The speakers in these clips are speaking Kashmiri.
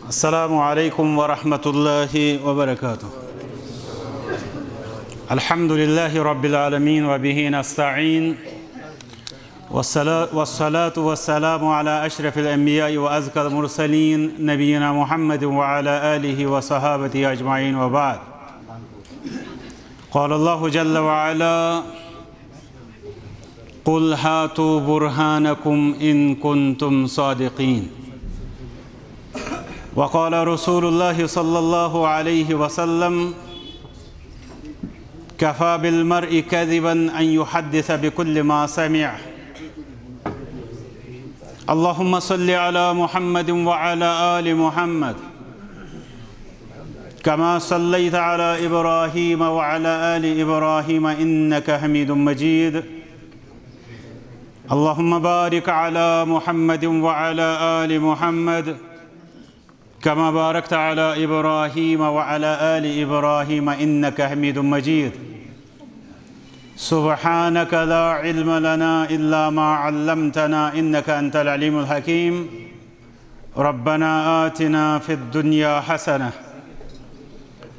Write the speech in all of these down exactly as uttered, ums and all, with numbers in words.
السلام عليكم ورحمة الله وبركاته. الحمد لله رب العالمين وبه نستعين. والصلاة، والصلاة والسلام على أشرف الأنبياء وأزكى المرسلين نبينا محمد وعلى آله وصحابته أجمعين وبعد. قال الله جل وعلا: قل هاتوا برهانكم إن كنتم صادقين. وقال رسول الله صلى الله عليه وسلم: كفى بالمرء كذبا أن يحدث بكل ما سمع. اللهم صل على محمد وعلى آل محمد كما صليت على إبراهيم وعلى آل إبراهيم إنك حميد مجيد. اللهم بارك على محمد وعلى آل محمد كما باركت على إبراهيم وعلى آل إبراهيم إنك حميد مجيد. سبحانك لا علم لنا إلا ما علمتنا إنك أنت العليم الحكيم. ربنا آتنا في الدنيا حسنة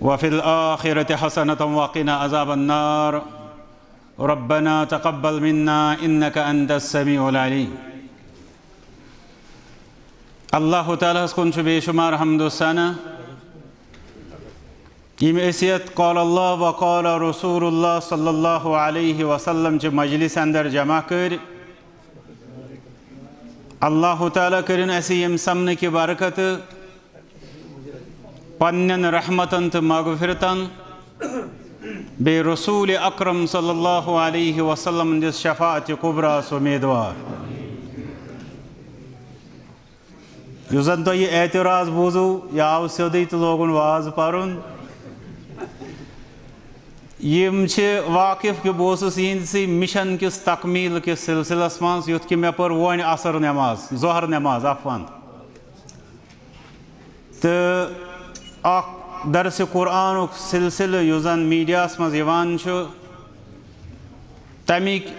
وفي الآخرة حسنة وقنا عذاب النار. ربنا تقبل منا إنك أنت السميع العليم. اللہ تعالیٰ ہس کُن چھُ بے شمار حمد و ثنا۔ یِم أسۍ یتھ قال اللہ و قال رسول اللہ صلی اللہ علیہ وسلم چہِ مجلس اندر جمع کٔرۍ، اللہ تعالیٰ کٔرِن اسہِ ییٚمہِ سمنہٕ کہِ برکتہٕ پننٮ۪ن رحمتن تہٕ مغفرتن، بیٚیہِ رسول اکرم صلی اللہ علیہ وسلم ہٕنٛدِس شفاعت کبریٰ ہس امیدوار۔ یُس زن تۄہہِ یہِ اعتراض بوٗزوٕ، یہِ آو سیوٚدُے تہٕ لوگُن واز پرُن۔ یِم چھِ واقف کہِ بہٕ اوسُس یِہنٛدسٕے مشن کِس تکمیل کِس سلسلس منٛز، یُتھ کہِ مےٚ پٔر وۄنۍ عصر نٮ۪ماز، ظہر نٮ۪ماز، عفوان۔ تہٕ اکھ درسِ قرآنُک سلسلہٕ یُس زن میڈیاہس منٛز یِوان چھُ، تَمِکۍ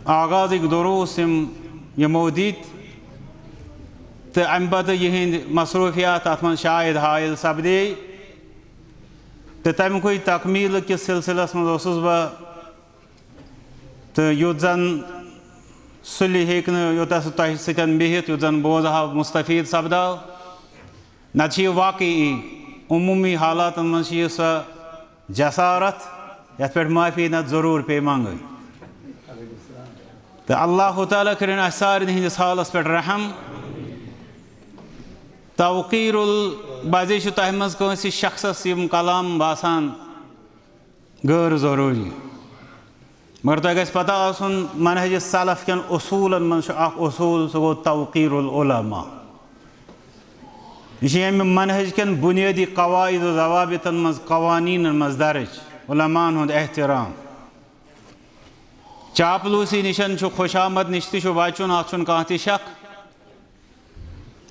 آغازٕکۍ دروس یِم یِمو دِتۍ تہٕ اَمہِ پتہٕ یِہِنٛدۍ مصروفیات اَتھ منٛز شاید حٲیِل سپدے، تہٕ تَمہِ کُے تکمیٖل کِس سلسلس منٛز اوسُس بہٕ۔ تہٕ یُتھ زن سُلہِ ہیٚکہِ نہٕ یوٚتس تۄہہِ سۭتۍ بِہِتھ، یُتھ زن بوزٕ ہا مستفید سپداو، نتہٕ چھِ یہِ واقعی عموٗمی حالاتن منٛز چھِ یہِ سۄ جسارت یتھ پٮ۪ٹھ معٲفی نتہٕ ضروٗر پیٚیہِ منٛگٕنۍ۔ تہٕ اللہ تعالیٰ کٔرِن اسہِ سارنٕے ہٕنٛدِس حالس پٮ۪ٹھ رحم۔ توقیر ال-، بعضے چھُ تۄہہِ منٛز کٲنٛسہِ شخصس یِم کلام باسان غٲر ضروٗری۔ مگر تۄہہِ گژھِ پتہ آسُن، منہج سلف کٮ۪ن اصوٗلن منٛز چھُ اکھ اصوٗل، سُہ گوٚو توقیر العلماء۔ یہِ چھُ ییٚمہِ منہج کٮ۪ن بُنیٲدی قواعد و ضوابطن منٛز، قوانینن منٛز درج، علماءن ہُنٛد احترام۔ چاپلوسی نِشن چھُ خوش آمد نِش تہِ چھُ بچُن، اتھ چھُنہٕ کانٛہہ تہِ شک۔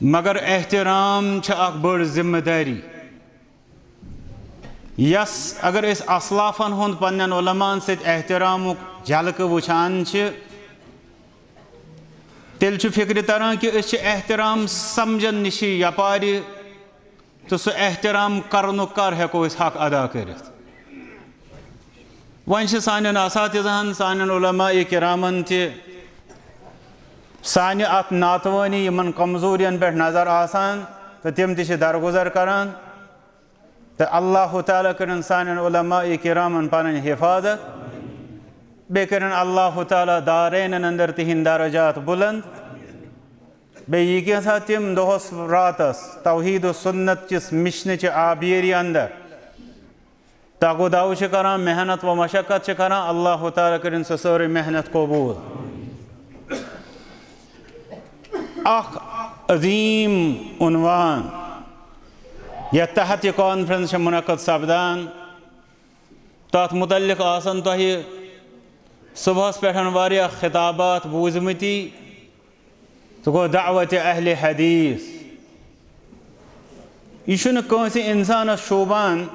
مگر احترام چھِ اکھ بٔڑ ذمہٕ دٲری۔ یس اگر أسۍ اسلافن ہُنٛد پننٮ۪ن علماءن سۭتۍ احترامُک جھلکہٕ وٕچھان چھِ، تیٚلہِ چھُ فکرِ تران کہِ أسۍ چھِ احترام سمجھن نِشی یپارِ، تہٕ سُہ احترام کرنُک کر ہٮ۪کو أسۍ حق ادا کٔرِتھ؟ وۄنۍ چھِ سانٮ۪ن اساتذہن، سانٮ۪ن علماء کرامن تہِ سانہِ اتھ ناتوٲنی، یِمن کمزوٗرین پٮ۪ٹھ نظر آسان، تہٕ تِم تہِ چھِ درگُزر کران۔ تہٕ اللہ تعالیٰ کٔرِن سانٮ۪ن علماء کرامن پنٕنۍ حفاظت۔ بیٚیہِ کٔرِن اللہ تعالیٰ دارینن اندر تِہنٛدۍ درجات بلند۔ بیٚیہِ یہِ کینٛژھا تِم دۄہس راتس توحید و سنت کِس مشنہٕ چہِ آبیٲری اندر تگ و دو چھِ کران، محنت و مشقت چھِ کران، اللہ تعالیٰ کٔرِن سۄ سٲرٕے محنت قبوٗل۔ اکھ عظیٖم عنوان یتھ تحت یہِ کانفرنس چھےٚ منعقد سپدان، تتھ متعلق آسن تۄہہِ صبحس پٮ۪ٹھ واریاہ خطابات بوٗزمٕتی۔ تہٕ گوٚو دعوت اہل حدیث۔ یہِ چھُنہٕ کٲنٛسہِ اِنسانَس شوٗبان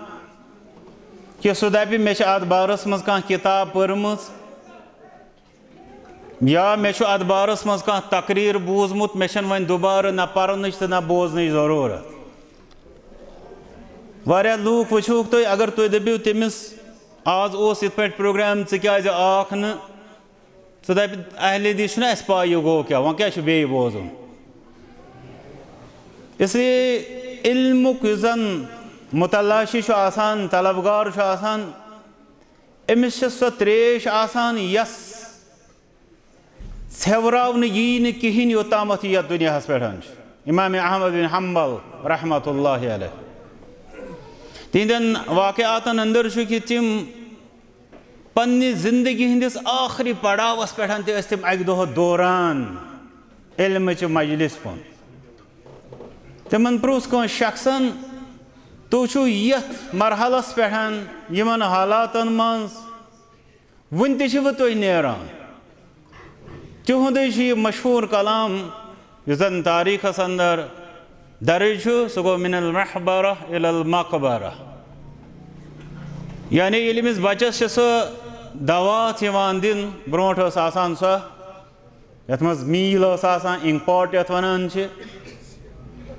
کہِ سُہ دَپہِ، "مےٚ چھِ اَتھ بارَس منٛز کانٛہہ کِتاب پٔرمٕژ یا مےٚ چھُ اَتھ بارَس منٛز کانٛہہ تقریٖر بوٗزمُت، مےٚ چھَنہٕ وۄنۍ دُبارٕ نہ پَرنٕچ تہٕ نہ بوزنٕچ ضروٗرت۔" واریاہ لوٗکھ وٕچھوکھ تُہۍ، اگر تُہۍ دٔپِو تٔمِس، "آز اوس یِتھ پٲٹھۍ پروگرام، ژٕ کیٛازِ آکھ نہٕ؟" ژٕ دَپہِ، "اہل حدیث چھُنہٕ اَسہِ پَے یہِ گوٚو کیٛاہ، وۄنۍ کیٛاہ چھُ بیٚیہِ بوزُن؟" اس لیے علمُک یُس زَن متلاشی چھُ آسان، طلبگار چھُ آسان، أمِس چھِ سۄ ترٛیش آسان، یۄس ژھٮ۪وراونہٕ یی نہٕ کِہیٖنۍ، یوٚتامَتھ یہِ یَتھ دُنیاہَس پٮ۪ٹھ چھُ۔ امام احمد بن حنبل رحمتہ اللہ علیہ، تِہنٛدٮ۪ن واقعاتَن اندر چھُ کہِ تِم پننہِ زندگی ہٕنٛدِس ٲخری پڑاوَس پٮ۪ٹھ تہِ ٲسۍ تِم اَکہِ دۄہ دوران علمٕچہِ مجلس کُن۔ تِمن پرُژھ کٲنٛسہِ شخصن، "تُہۍ چھِو یَتھ مرحلس پٮ۪ٹھ، یِمن حالاتن منٛز، وُنہِ تہِ چھِوٕ تُہۍ نیران؟" تِہُنٛدُے چھُ یہِ مشہوٗر کلام، یُس زن تاریخس اندر درج چھُ، سُہ گوٚو، "من المحبرہ الی المقبرہ"۔ یعنی ییٚلہِ أمِس بچس چھِ سۄ دوات یِوان دِنہٕ، برونٛٹھ ٲس آسان سۄ یَتھ منٛز میٖل ٲس آسان، اِنک پاٹ یَتھ وَنان چھِ،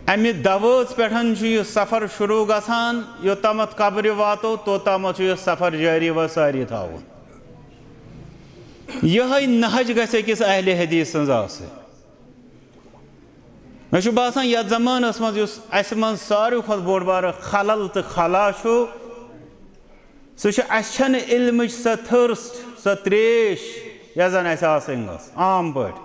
اَمہِ دَوٲژ پٮ۪ٹھ چھُ یہِ سفر شروٗع گژھان، یوٚتامَتھ قبرِ واتو، توٚتامَتھ چھُ یہِ سفر جٲری و سٲری تھاوُن۔ یِہوٚے نہج گژھِ أکِس اہلِ حدیث سٕنٛز آسٕنۍ۔ مےٚ چھُ باسان، یَتھ زمانَس منٛز یُس اَسہِ منٛز ساروی کھۄتہٕ بوٚڑ بارٕ خلل تہٕ خلا چھُ، سُہ چھُ، اَسہِ چھَنہٕ علمٕچ سۄ thirst، سۄ ترٛیش، یۄس زَن اَسہِ آسٕنۍ گٔژھ۔ عام پٲٹھۍ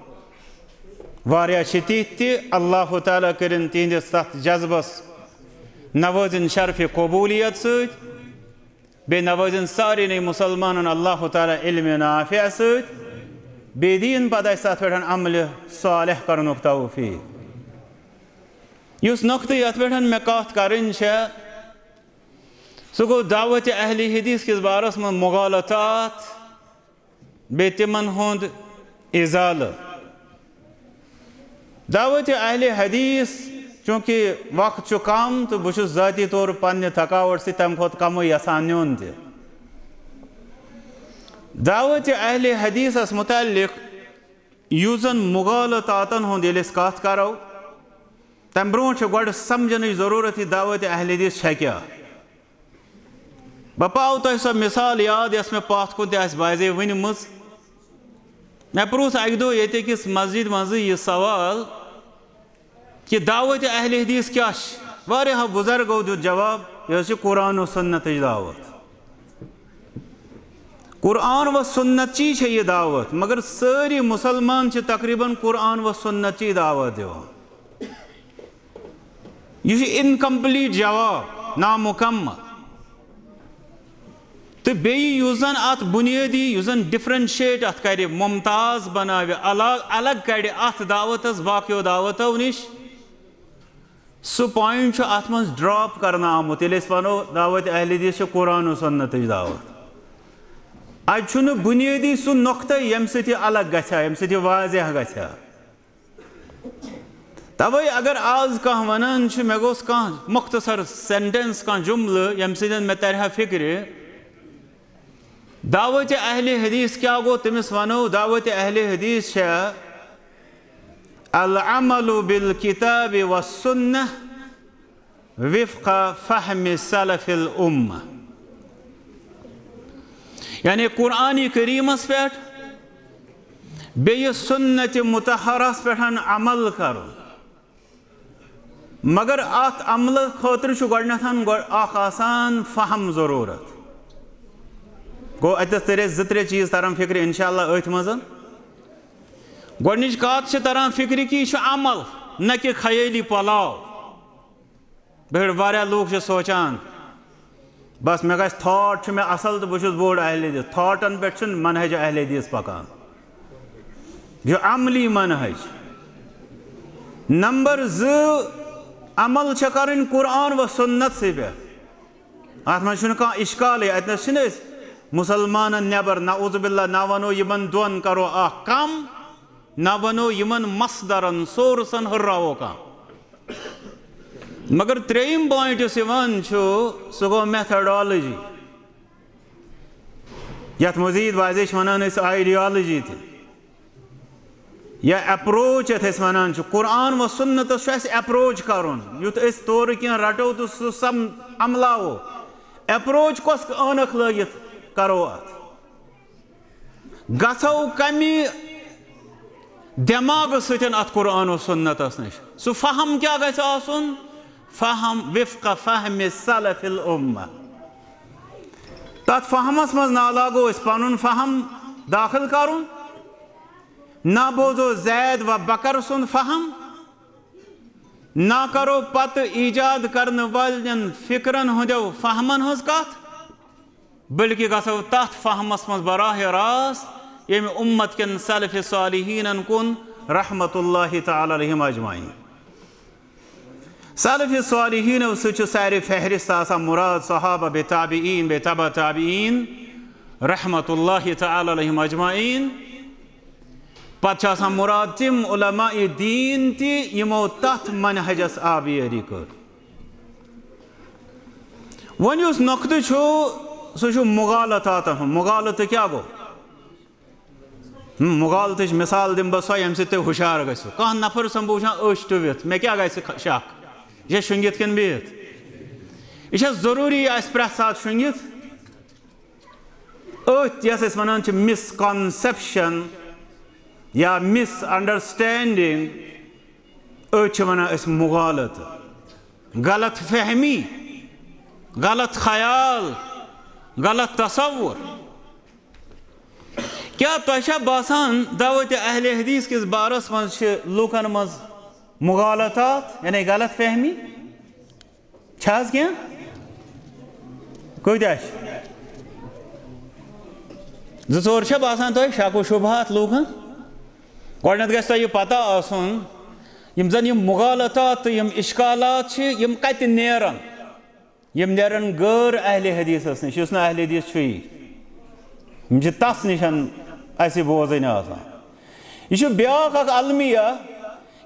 واریاہ چھِ تِتھۍ تہِ، اللہ تعالیٰ کٔرِن تِہنٛدِس تَتھ جذبَس نوٲزِن شرفِ قبوٗلیت سۭتۍ، بیٚیہِ نوٲزِن سارنٕے مُسلمانَن اللہ تعالیٰ علمِ نافع سۭتۍ، بیٚیہِ دِیِن پَتہٕ اَسہِ تَتھ پٮ۪ٹھ عملِ صالح کَرنُک توفیٖق۔ یُس نۄقطہٕ یَتھ پٮ۪ٹھ مےٚ کَتھ کَرٕنۍ چھےٚ، سُہ گوٚو دعوت اہل حدیث کِس بارس منٛز مغالطات، بیٚیہِ تِمن ہُنٛد ازالہٕ۔ دعوت اہل حدیث، چونکہ وقت چھُ کم تہٕ بہٕ چھُس ذٲتی طور پننہِ تھکاوٹ سۭتۍ تمہِ کھۄتہٕ کمٕے یژھان نیُن تہِ۔ دعوت اہل حدیثس متعلق یُس زن مغالطاتن ہُنٛد ییٚلہِ أسۍ کتھ کرو، تمہِ برونٛٹھ چھِ گۄڈٕ سمجھنٕچ ضروٗرت، یہِ دعوت اہل حدیث چھےٚ کیٛاہ؟ بہٕ پاوٕ تۄہہِ سۄ مثال یاد، یۄس مےٚ پتھ کُن تہِ آسہِ بعضے ؤنمٕژ۔ مےٚ پرُژھ اکہِ دۄہ ییٚتہِ أکِس مسجد منٛزٕے یہِ سوال کہِ دعوت اہل حدیث کیٛاہ چھِ؟ واریاہو بزرگو دیُت جواب، یہِ حظ چھِ قرآن و سنتٕچ دعوت۔ قرآن و سنت چی چھےٚ یہِ دعوت، مگر سٲری مسلمان چھِ تقریباً قرآن و سنت چی دعوت دِوان۔ یہِ چھُ incomplete جواب، نامُکمل۔ تہٕ بیٚیہِ یُس زن اتھ بُنیٲدی، یُس زن differentiate اتھ کرِ، ممتاز بناوِ، الگ الگ کڑِ اتھ دعوتس باقیو دعوتو نِش، سُہ point چھُ اتھ منٛز drop کرنہٕ آمُت۔ ییٚلہِ أسۍ ونو دعوت اہل حدیث چھِ قرآن و سنتٕچ دعوت، اتہِ چھُنہٕ بُنیٲدی سُہ نۄقطہٕ ییٚمہِ سۭتۍ یہِ الگ گژھِ ہا، ییٚمہِ سۭتۍ یہِ واضح گژھِ ہا۔ توے اگر آز کانٛہہ ونان چھُ، مےٚ گوٚژھ کانٛہہ مختصر sentence، کانٛہہ جملہٕ، ییٚمہِ سۭتۍ مےٚ ترِ ہا فکرِ، دعوت اہل حدیث کیٛاہ گوٚو؟ تٔمِس ونو، دعوت اہل حدیث چھےٚ العمل بالکتاب والسنہ وفق فہم سلف الامہ۔ یعنی قرآن کریمس پٮ۪ٹھ بیٚیہِ سنت مطہرس پٮ۪ٹھ عمل کرُن۔ مگر اتھ عملہٕ خٲطرٕ چھُ گۄڈٕنٮ۪تھ گۄ-، اکھ آسان فہم ضروٗرت۔ گوٚو، اتٮ۪تھ تیٚلہِ اَسہِ زٕ ترٛےٚ چیٖز تران فکرِ انشاءاللہ أتھۍ منٛز۔ گۄڈٕنِچ کتھ چھِ تران فکرِ کہِ یہِ چھُ عمل، نہ کہِ خیٲلی پۄلاو۔ بہٕ ہیٚکہٕ، واریاہ لوٗکھ چھِ سونٛچان، "بس، مےٚ گژھِ thought، چھُ مےٚ اصل تہٕ بہٕ چھُس بوٚڑ اہل حدیث۔" thoughtن پٮ۪ٹھ چھُنہٕ منہج اہل حدیث پکان۔ یہِ عملی منہج۔ نمبر زٕ، عمل چھےٚ کرٕنۍ قرآن و سنت سٕے پٮ۪ٹھ۔ اتھ منٛز چھُنہٕ کانٛہہ اشکالٕے۔ اتہِ نس چھِنہٕ أسۍ مسلمانن نٮ۪بر، نعوذ باللہ، نہ ونو یِمن دۄن کرو اکھ کم، نہ ونو یِمن مصدرن، sourceن ہُرراوو کانٛہہ۔ مگر ترٛیٚیِم point یُس یِوان چھُ، سُہ گوٚو methodology، یَتھ مزید بعضے چھِ وَنان أسۍ ideology تہِ۔ یا ایپروچ یتھ أسۍ ونان چھِ، قرآن و سنتس چھُ اَسہِ ایپروچ کرُن۔ یُتھ أسۍ تورٕ کینٛہہ رٹو تہٕ سُہ سم-، عملاوو۔ ایپروچ کۄس عٲنکھ لٲگِتھ کرو اتھ؟ گژھو کمہِ دٮ۪ماغہٕ سۭتۍ اتھ قرآن و سنتس نِش؟ سُہ فہم کیٛاہ گژھِ آسُن؟ فہم وفق فہم سلف الامہ۔ تتھ فہمس منٛز نہ لاگو أسۍ پنُن فہم دٲخل کرُن، نہ بوزو زید و بکر سُنٛد فہم، نہ کرو پتہٕ ایجاد کرنہٕ والٮ۪ن فکرن ہٕنٛدیو فہمن ہٕنٛز کتھ، بلکہ گژھو تتھ فہمس منٛز براہ راست، ییٚمہِ امت کٮ۪ن سلف صالحینن کُن رحمت اللہ تعالی علیہم اجمعین۔ سلف صالحینو سۭتۍ چھُ سارے فہرست آسان مراد صحابہ، بیٚیہِ تابعین، بیٚیہِ تبع تابعین، رحمت اللہ تعالی علیہم اجمعین۔ پتہٕ چھُ آسان مراد تِم علماء دین تہِ، یِمو تتھ منہجس آبیٲری کٔر۔ وۄنۍ یُس نۄقطہٕ چھُ، سُہ چھُ مغالطاتن ہُنٛد۔ مغالطہٕ کیٛاہ گوٚو؟ ہم، مغالطٕچ مثال دِمہٕ بہٕ سۄ، ییٚمہِ سۭتۍ تُہۍ ہُشار گٔژھِو۔ کانٛہہ نفر چھُسن بہٕ وٕچھان أچھ ٹُوِتھ، مےٚ کیٛاہ گژھِ خ-، شک؟ یہِ چھا شۄنٛگِتھ کِنہٕ بِہِتھ؟ یہِ چھا ضروٗری یہِ آسہِ پرٛٮ۪تھ ساتہٕ شۄنٛگِتھ؟ أتھۍ یَتھ أسۍ وَنان چھِ misconception یا misunderstanding، أتھۍ چھِ وَنان أسۍ مغالطہٕ، غلط فہمی، غلط خیال، غلط تصور۔ کیٛاہ تۄہہِ چھا باسان دعوت اہل حدیث کِس بارس منٛز چھِ لوٗکن منٛز مغالطات، یعنی غلط فہمی؟ چھا حظ کینٛہہ؟ کۭتیٛاہ چھِ؟ زٕ ژور چھا باسان تۄہہِ شک و شبہات لوٗکن؟ گۄڈٕنٮ۪تھ گژھِ تۄہہِ یہِ پتہ آسُن، یِم زن یِم مغالطات تہٕ یِم اشکالات چھِ، یِم کتہِ نیرن؟ یِم نیرن غٲر اہل حدیثس نِش، یُس نہٕ اہل حدیث چھُیی۔ یِم چھِ تس نِش اسہِ بوزٕنۍ آسان۔ یہِ چھُ بیٛاکھ اکھ المیہ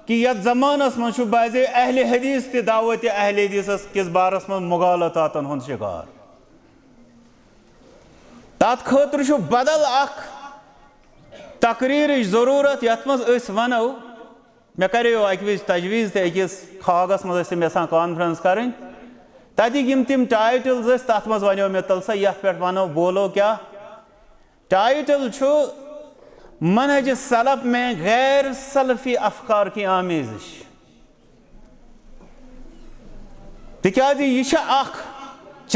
کہِ یتھ زمانس منٛز چھُ بعضے اہل حدیث تہِ دعوت اہل حدیثس کِس بارس منٛز مغالطاتن ہُنٛد شکار۔ تتھ خٲطرٕ چھُ بدل اکھ تقریرٕچ ضروٗرت، یتھ منٛز أسۍ ونو، مےٚ کریو اکہِ وِزِ تجویز تہِ، أکِس کھاگس منٛز ٲسۍ تِم یژھان conference کرٕنۍ۔ تتِکۍ یِم تِم titles ٲسۍ، تتھ منٛز ونیو مےٚ، تل سا، یتھ پٮ۪ٹھ ونو، بولو کیا؟ Title چھُ منہج سلف میں غیر سلفی افکار کی آمیزش۔ تِکیازِ یہِ چھِ اکھ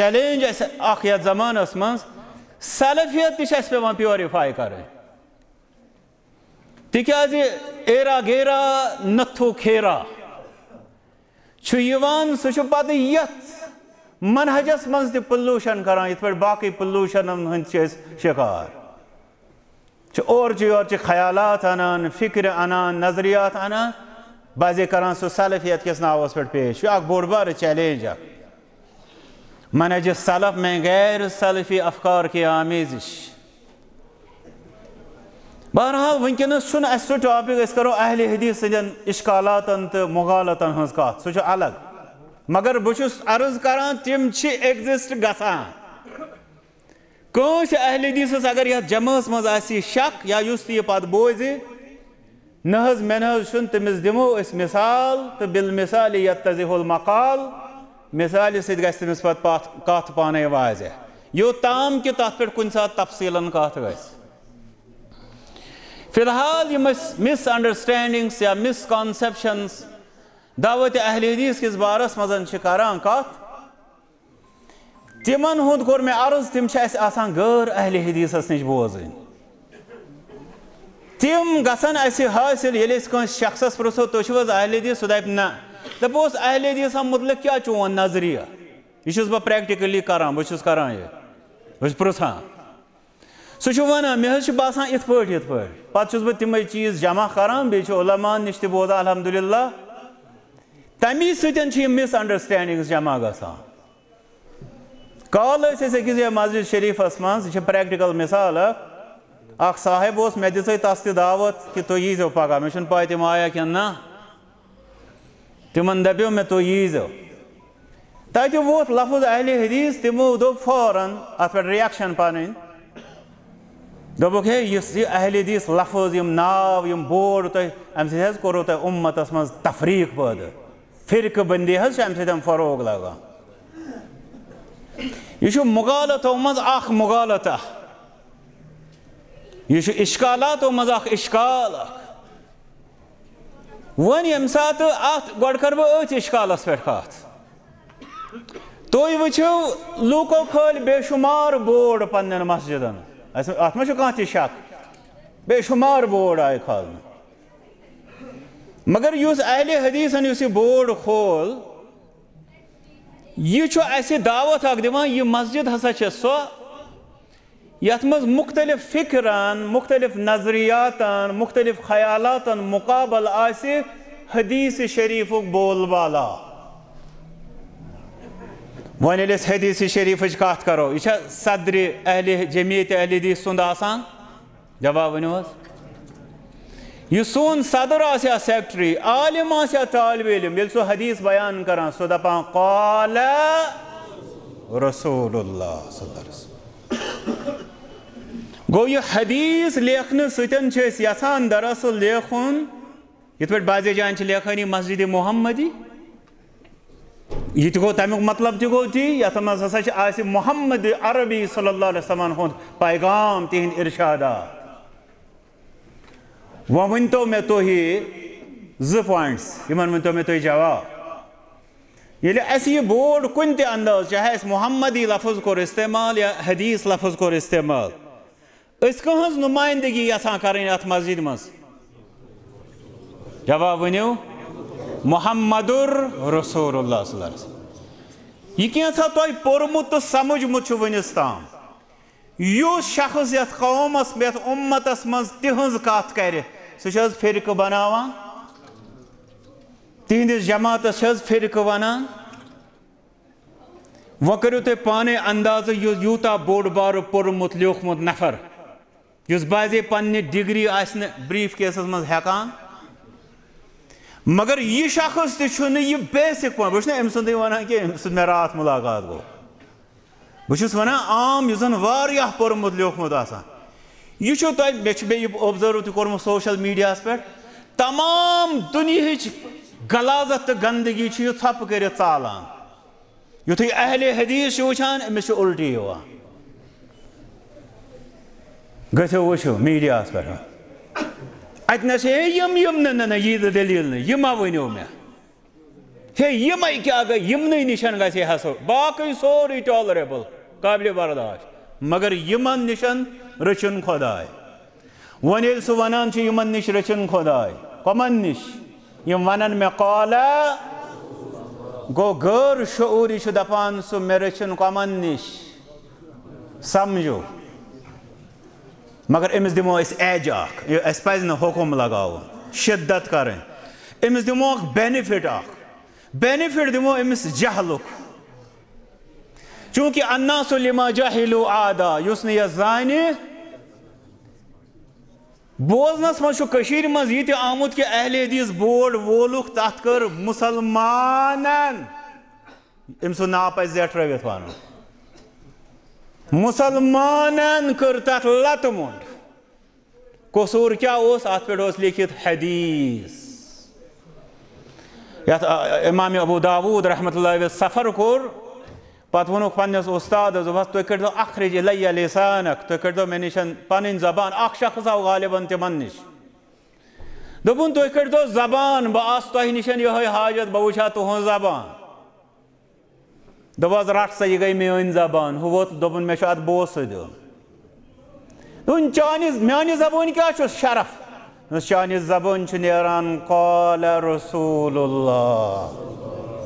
challenge اسہِ اکھ یتھ زمانس منٛز، سلفیت تہِ چھِ اسہِ پٮ۪وان purify کرٕنۍ۔ تِکیازِ ایرا گیرا نتھو کھیرا چھُ یِوان، سُہ چھُ پتہٕ یتھ منہجس منٛز تہِ pollution کران، یِتھ پٲٹھۍ باقٕے pollutionن ہٕنٛدۍ چھِ أسۍ شکار۔ چھِ اورچہِ یورچہِ خیالات انان، فکرِ انان، نظریات انان، بعضے کران سُہ سلفیت کِس ناوس پٮ۪ٹھ پیش۔ یہِ چھُ اکھ بوٚڑ بارٕ challenge اکھ۔ منہج سلف میں غیر سلفی افکار کی آمیزش۔ بہرحال، وٕنکیٚنَس چھُنہٕ اَسہِ سُہ topic، أسۍ کَرو اہلِ حدیث سٕنٛدٮ۪ن اِشکالاتَن تہٕ مغالطَن ہٕنٛز کَتھ، سُہ چھُ الگ۔ مگر بہٕ چھُس عرض کَران، تِم چھِ exist گژھان۔ کٲنٛسہِ اہلِ حدیثَس اگر یَتھ جمٲژ منٛز آسہِ شک یا یُس تہِ یہِ پَتہٕ بوزِ، نہ حظ، مےٚ نہ حظ چھُنہٕ، تٔمِس دِمو أسۍ مثال، تہٕ بالمثال یتضح المقال، مثالہِ سۭتۍ گژھِ تٔمِس پتہٕ پتھ، کتھ پانے واضح، یوٚتام کہِ تتھ پٮ۪ٹھ کُنہِ ساتہٕ تفصیٖلن کتھ گژھِ۔ فی الحال یِم أسۍ misunderstandings یا misconceptions دعوت اہل حدیث کِس بارس منٛز چھِ کران کتھ، تِمن ہُنٛد کوٚر مےٚ عرض، تِم چھِ اَسہِ آسان غٲر اہلِ حدیثس نِش بوزٕنۍ۔ تِم گژھن اَسہِ حٲصِل، ییٚلہِ أسۍ کٲنٛسہِ شخصس پرٛژھو، "تُہۍ چھِو حظ اہلِ حدیث؟" سُہ دَپہِ، "نہ۔" دَپوس، "اہلِ حدیثس مُتعلق کیٛاہ چون نظریہ؟" یہِ چھُس بہٕ practically کران، بہٕ چھُس کران یہِ، بہٕ چھُس پرٛژھان۔ سُہ چھُ وَنان، "مےٚ حظ چھُ باسان یِتھ پٲٹھۍ، یِتھ پٲٹھۍ۔" پَتہٕ چھُس بہٕ تِمَے چیٖز جمع کران، بیٚیہِ چھُ علماء نِش تہِ بوزان، الحمدللہ۔ تَمی سۭتۍ چھِ یِم misunderstandings جمع گژھان۔ کالہٕ ٲسۍ أسۍ أکِس جایہِ مسجد شریٖفَس منٛز، یہِ چھِ practical مثال اَکھ۔ اَکھ صاحب اوس، مےٚ دِژے تَس تہِ دعوت کہِ تُہۍ ییٖزیو پگاہ، مےٚ چھُنہٕ پَے تِم آیا کِنہٕ نہ۔ تِمن دپیو مےٚ، "تُہۍ ییٖزیو۔" تتہِ ووت لفظ اہلِ حدیث، تِمو دوٚپ فوراً اتھ پٮ۪ٹھ reaction پنٕنۍ، دوٚپُکھ، ہے، یُس یہِ اہل حدیث لفظ، یِم ناو، یِم بورڈ تۄہہِ، اَمہِ سۭتۍ حظ کوٚروٕ تۄہہِ اُمتَس منٛز تفریٖق پٲدٕ۔ فرقہٕ بندی حظ چھِ اَمہِ سۭتۍ فروغ لگان۔ یہِ چھُ مغالطو منٛز اکھ مغالطہ۔ یہِ چھُ اشکالاتو منٛز اکھ اشکال اکھ۔ وۄنۍ ییٚمہِ ساتہٕ اَتھ، گۄڈٕ کَرٕ بہٕ أتھۍ اِشکالَس پٮ۪ٹھ کَتھ۔ تُہۍ وٕچھِو، لوٗکو کھٲلۍ بے شُمار بورڈ پنٛنٮ۪ن مسجدَن۔ اَسہِ، اَتھ ما چھُ کانٛہہ تہِ شک؟ بے شُمار بورڈ آیہِ کھالنہٕ۔ مگر یُس اہلِ حدیثَن یُس یہِ بورڈ کھول، یہِ چھُ اَسہِ دعوت اکھ دِوان، یہِ مسجد ہسا چھےٚ سۄ، یَتھ منٛز مُختٔلِف فِکرَن، مُختٔلِف نظریاتَن، مُختٔلِف خیالاتَن مُقابل آسہِ حدیث شریفُک بول بالا۔ وۄنۍ ییٚلہِ أسۍ حدیث شریفٕچ کَتھ کَرو، یہِ چھا صدرِ اہلِ، جمعیت اہلِ حدیث سُنٛد آسان؟ جواب ؤنِو حظ۔ یُس سون صدر آسہِ یا سیکرٹری، عالم آسہِ یا طالب علم، ییٚلہِ سُہ حدیث بیان کران، سُہ دپان، "قال رسول اللہ صلی اللہ علیہ وسلم۔" گوٚو، یہِ حدیث لیکھنہٕ سۭتۍ چھِ أسۍ یژھان دراصل لیکھُن، یِتھ پٲٹھۍ بعضے جاین چھِ لیکھٲنی مسجد محمدی۔ یہِ تہِ گوٚو، تَمیُک مطلب تہِ گوٚو تی، یَتھ منٛز ہسا چھِ آسہِ محمد عربی صلی اللہ علیہ وسلمن ہُنٛد پیغام، تِہِنٛدۍ ارشادات۔ وۄنۍ ؤنۍتو مےٚ تُہۍ زٕ پوینٹس، یِمن ؤنۍتو مےٚ تُہۍ جواب۔ ییٚلہِ اَسہِ یہِ بورڈ کُنہِ تہِ انداز، چاہے اَسہِ محمدی لفظ کوٚر استعمال یا حدیث لفظ کوٚر استعمال، أسۍ کٕہٕنٛز نُمٲیندگی یژھان کرٕنۍ اتھ مسجد منٛز؟ جواب ؤنِو، محمد رسول اللہ صلی اللہ علیہ وسلم۔ یہِ کینٛژھا تۄہہِ پوٚرمُت تہٕ سمجھمُت چھُ وُنِس تام، یُس شخص یتھ قومس، یتھ اُمتس منٛز تِہٕنٛز کتھ کرِ، سُہ چھُ حظ فرقہٕ بناوان؟ تِہنٛدِس جماعتس چھِ حظ فرقہٕ ونان؟ وۄنۍ کٔرِو تُہۍ پانے اندازٕ، یُس یوٗتاہ بوٚڑ بارٕ پوٚرمُت لیوٗکھمُت نفر، یُس بعضے پننہِ ڈگری آسہِ نہٕ بریف کیسس منٛز ہٮ۪کان، مگر یہِ شخص تہِ چھُنہٕ یہِ بیسک پوینٹ، بہٕ چھُس نہٕ أمۍ سُنٛدٕے ونان کینٛہہ، أمۍ سُنٛد مےٚ راتھ مُلاقات گوٚو۔ بہٕ چھُس ونان عام، یُس زن واریاہ پوٚرمُت لیوٗکھمُت آسان، یہِ چھُ تۄہہِ، مےٚ چھُ بیٚیہِ یہِ اوبزرو تہِ کوٚرمُت سوشل میڈیاہس پٮ۪ٹھ، تمام دُنیہٕچ غلاظت تہٕ گندگی چھُ یہِ ژھۄپہٕ کٔرِتھ ژالان۔ یُتھُے اہلِ حدیث چھُ وٕچھان، أمِس چھُ اُلٹی یِوان۔ گٔژھِو وٕچھِو میٖڈیاہَس پٮ۪ٹھ۔ اَتہِ نَس ہے یِم، یِم نہٕ، نہ، نہ، یہِ دٔلیٖل نہٕ، یہِ مہ ؤنِو مےٚ۔ ہے، یِمَے کیٛاہ گٔے؟ یِمنٕے نِشَن گژھِ ہے حسو، باقٕے سورُے ٹالریبل، قابلِ برداشت، مگر یِمَن نِشَن رٔچھِن خۄداے۔ وۄنۍ ییٚلہِ سُہ وَنان چھُ، یِمَن نِش رٔچھِن خۄداے، کَمَن نِش؟ یِم وَنَن مےٚ قال، گوٚو غٲر شعوٗری چھُ دَپان سُہ، مےٚ رٔچھِن کَمَن نِش؟ سَمجھو۔ مگر أمِس دِمو أسۍ ایج اَکھ، یہِ اَسہِ پَزِ نہٕ حُکُم لَگاوُن، شِدت کَرٕنۍ۔ أمِس دِمو اَکھ بینِفِٹ اَکھ، بینِفِٹ دِمو أمِس جہلُک۔ چوٗنٛکہِ الناس لما جہلوا عادا، یُس نہٕ یہِ زانہِ، بوزنس منٛز چھُ کٔشیٖرِ منٛز یہِ تہِ آمُت کہِ اہلِ حدیث بورڈ وولُکھ، تتھ کٔر مُسلمانن، أمۍ سُنٛد ناو پزِ زیٹھرٲوِتھ ونُن، مُسلمانن کٔر تتھ لتہٕ مۄنٛڈ۔ قصوٗر کیٛاہ اوس؟ اتھ پٮ۪ٹھ اوس لیکھِتھ حدیث۔ یتھ، آ، امام ابو داوود رحمتہ اللہ علیہ سفر کوٚر، پتہٕ ووٚنُکھ پننِس اُستادس، دوٚپہَس، "تُہۍ کٔرۍزیو اخرج الیہ لسانک، تُہۍ کٔرۍزیو مےٚ نِش پنٕنۍ زبان۔" اکھ شخص آو غالباً تِمن نِش۔ دوٚپُن، "تُہۍ کٔرۍزیو زبان، بہٕ آسہٕ تۄہہِ نِش یِہوٚے حاجت، بہٕ وٕچھِ ہا تُہٕنٛز زبان۔" دوٚپہَس، "رَٹ سا، یہِ گٔے میٛٲنۍ زبان۔" ہُہ ووت، دوٚپُن، "مےٚ چھُ اَتھ بوسہٕ دیُن۔" دوٚپُن، "چانہِ، میٛانہِ زبٲنۍ کیٛاہ چھُس شرف؟" دوٚپمَس، "چانہِ زبٲنۍ چھُ نیران قال رسول اللہ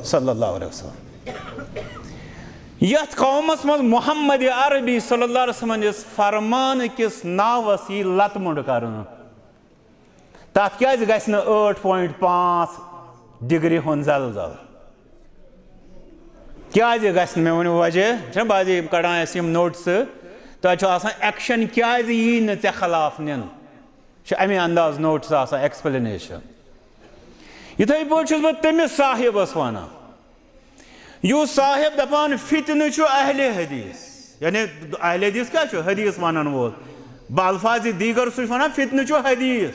صلی اللہ علیہ وسلم۔" یَتھ قومَس منٛز محمد عربی صلی اللہ علیہ وسلم یُس فرمان کِس ناوَس یی لَتہٕ مُنٛڈ کرنہٕ، تَتھ کیٛازِ گژھِ نہٕ ٲٹھ point پانٛژھ ڈگری ہُنٛد زلزل؟ کیٛازِ گژھِ نہٕ؟ مےٚ ؤنِو وجہ۔ چھِنہ بعضے یِم کڑان اَسہِ یِم نوٹسہٕ، تۄہہِ چھُ آسان ایکشن کیٛازِ یی نہٕ ژےٚ خلاف نِنہٕ؟ چھُ اَمے انداز نوٹس آسان، ایکسپلینیشن۔ یِتھَے پٲٹھۍ چھُس بہٕ تٔمِس صاحبس وَنان، یُس صاحب دَپان فتنہٕ چھُ اہلِ حدیث، یعنی اہلِ حدیث کیٛاہ چھُ؟ حدیث وَنن وول۔ بالفاظ دیگر سُہ چھُ وَنان فتنہٕ چھُ حدیث۔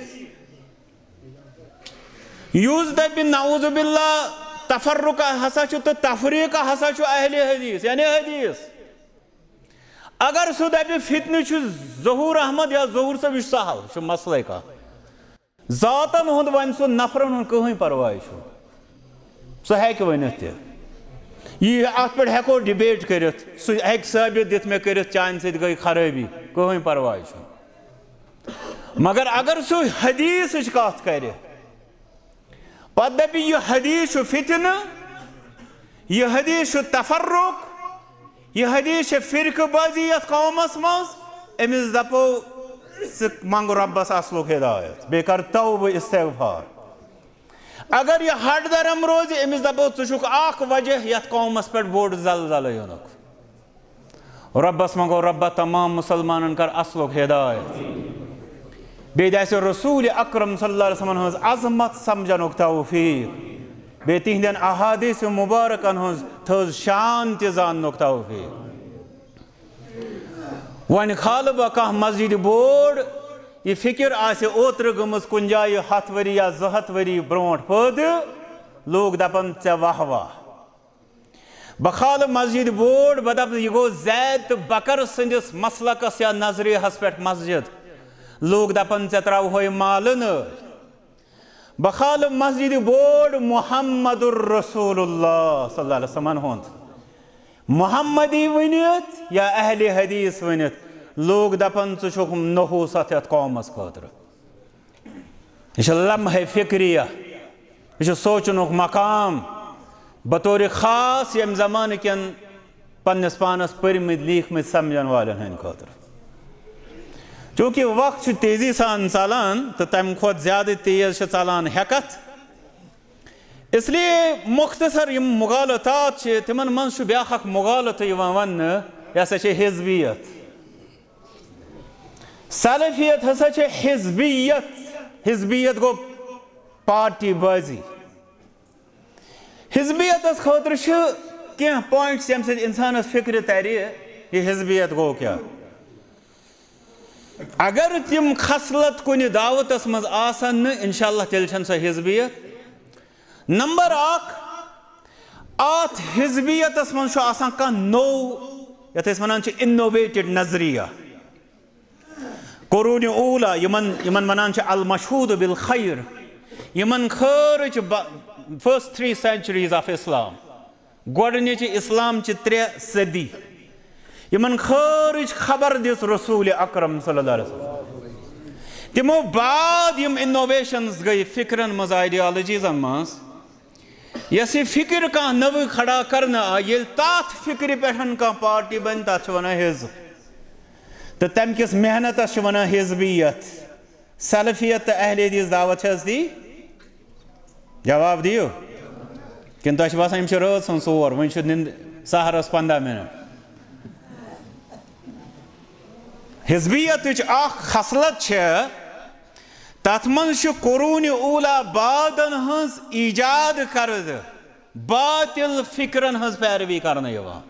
یُس دَپہِ نعوذ باللہ تفرقہ ہسا چھُ تہٕ تفریقہ ہسا چھُ اہل حدیث، یعنی حدیث۔ اگر سُہ دَپہِ فتنہٕ چھُ ظہور احمد یا ظہور صٲب، یہِ چھُ سہل، یہِ چھُ مسلے کانٛہہ۔ ذاتن ہُنٛد وَنہِ سُہ نفرن ہُنٛد، کٕہٕنۍ پرواے چھُنہٕ۔ سُہ ہیٚکہِ ؤنِتھ تہِ۔ یہِ اَتھ پٮ۪ٹھ ہٮ۪کو debate کٔرِتھ، سُہ ہیٚکہِ ثٲبت دِتھ مےٚ کٔرِتھ چانہِ سۭتۍ گٔے خرٲبی، کٕہٕنۍ پرواے چھُنہٕ۔ مگر اگر سُہ حدیثٕچ کتھ کرِ، پتہٕ دپہِ، یہِ حدیث چھُ فتنہٕ، یہِ حدیث چھُ تفرق، یہِ حدیث چھِ فرقہٕ بازی یتھ قومس منٛز، أمِس دپو، ژٕ منٛگ رۄبس اصلُک ہدایت، بیٚیہِ کر توبہٕ استغفار۔ اگر یہِ ہٹ درم روزِ، أمِس دپو، ژٕ چھُکھ اکھ وجہ یتھ قومس پٮ۪ٹھ بوٚڑ زلزلہٕ یِنُک۔ رۄبس منٛگو، رۄبا، تمام مسلمانن کر اصلُک ہدایت۔ بیٚیہِ دِ اَسہِ رسول اکرم صلی اللہ علیہ وسلم ہٕنٛز عظمت سمجھنُک توفیق۔ بیٚیہِ تِہنٛدٮ۪ن احادیث مبارکن ہٕنٛز تھٲوز شان تہِ زاننُک توفیق۔ وۄنۍ کھالہٕ بہٕ کانٛہہ مسجد بورڈ، یہِ فکر آسہِ اوترٕ گٔمٕژ کُنہِ جایہِ ہتھ ؤری یا زٕ ہتھ ؤری برونٛٹھ پٲدٕ، لوٗکھ دپن، "ژےٚ واہ واہ۔" بہٕ کھالہٕ مسجد بورڈ، بہٕ دپہٕ، یہِ گوٚو زید تہٕ بکر سٕنٛدِس مسلکس یا نظریہس پٮ۪ٹھ مسجد۔ لوٗکھ دپن، "ژےٚ ترٛاوہوے مالہٕ نٲلۍ۔" بہٕ کھالہٕ مسجد بورڈ محمد رسول اللہ صلی اللہ علیہ وسلم ہُنٛد۔ محمدی ؤنِتھ یا اہل حدیث ؤنِتھ، لوٗکھ دپن، "ژٕ چھُکھ نحوست یتھ قومس خٲطرٕ۔" یہِ چھِ لمحہ فکریہ، یہِ چھُ سونچنُک مقام، بطور خاص ییٚمہِ زمانہٕ کٮ۪ن پننِس پانس پٔرمٕتۍ لیٖکھمٕتۍ سمجھن والٮ۪ن ہٕنٛدِ خٲطرٕ۔ چونکہ وقت چھُ تیزی سان ژلان تہٕ تمہِ کھۄتہٕ زیادٕ تیز چھِ ژلان ہٮ۪کتھ، اس لیے مختصر یِم مغالطات چھِ، تِمن منٛز چھُ بیٛاکھ اکھ مغالطہٕ یِوان وننہٕ، یہِ ہسا چھِ حزبیت۔ سلفیت ہسا چھِ حزبیت۔ حزبیت گوٚو پارٹی بازی۔ حزبیتس خٲطرٕ چھِ کینٛہہ points ییٚمہِ سۭتۍ انسانس فکرِ ترِ، یہِ حزبیت گوٚو کیٛاہ۔ اگر تِم خصلت کُنہِ دعوتس منٛز آسن نہٕ، انشاءاللہ تیٚلہِ چھنہٕ سۄ حزبیت۔ نمبر اکھ، اتھ حزبیتس منٛز چھُ آسان کانٛہہ نوٚو، یتھ أسۍ ونان چھِ innovated نظریہ۔ قرون اولا، یِمن، یِمن ونان چھِ المشہود بالخیر، یِمن خٲرٕچ ب-، first three centuries of Islam، گۄڈٕنِچہِ اسلام چہِ ترٛےٚ صدی، یِمن خٲرٕچ خبر دِژ رسول اکرم صلی اللہ علیہ وسلم۔ تِمو بعد یِم innovations گٔے فکرن منٛز، ideologiesن منٛز، یۄس یہِ فکر کانٛہہ نٔو کھڑا کرنہٕ آیہِ، ییٚلہِ تتھ فکرِ پٮ۪ٹھ کانٛہہ پارٹی بنہِ، تتھ چھِ ونان حزب۔ تہٕ تمہِ کِس محنتس چھِ ونان حزبیت۔ سلفیت تہٕ اہل حدیث دعوت چھِ حظ تی؟ جواب دِیِو۔ کِنہٕ تۄہہِ چھُ باسان یِم چھِ رٲژ ہٕنٛز ژور، وۄنۍ چھُ نِند-، سحرس پنٛداہ منٹ؟ حزبیتٕچ اکھ خصلت چھےٚ، تتھ منٛز چھُ قرون اولا بعدن ہٕنٛز ایجاد کردٕ باطل فکرن ہٕنٛز پیروی کرنہٕ یِوان۔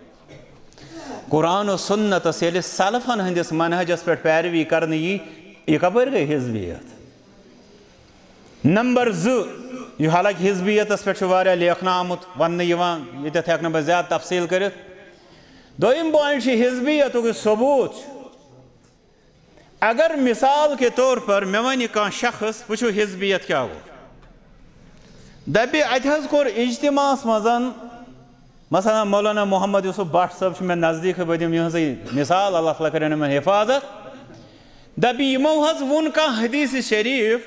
قرآن و سنتس ییٚلہِ سلفن ہٕنٛدِس منہجس پٮ۪ٹھ پیروی کرنہٕ یی، یہِ کپٲرۍ گٔے حزبیت؟ نمبر زٕ، یہِ حالانکہ حزبیتس پٮ۪ٹھ چھُ واریاہ لیکھنہٕ آمُت، وننہٕ یِوان، ییٚتٮ۪تھ ہٮ۪کہٕ نہٕ بہٕ زیادٕ تفصیٖل کٔرِتھ۔ دوٚیِم point چھِ حزبیتُک یہِ ثبوٗت چھُ۔ اگر مثال کے طور پر مےٚ ونہِ کانٛہہ شخص، وٕچھِو حزبیت کیٛاہ گوٚو۔ دپہِ، اتہِ حظ کوٚر اجتماعس منٛز، مثلاً مولانا محمد یوسف بٹ صٲب چھُ مےٚ نزدیٖکھٕے، بہٕ دِمہٕ یِہٕنٛزٕے مثال، اللہ تعالیٰ کٔرِنۍ یِمن حفاظت۔ دپہِ، یِمو حظ ووٚن کانٛہہ حدیث شریف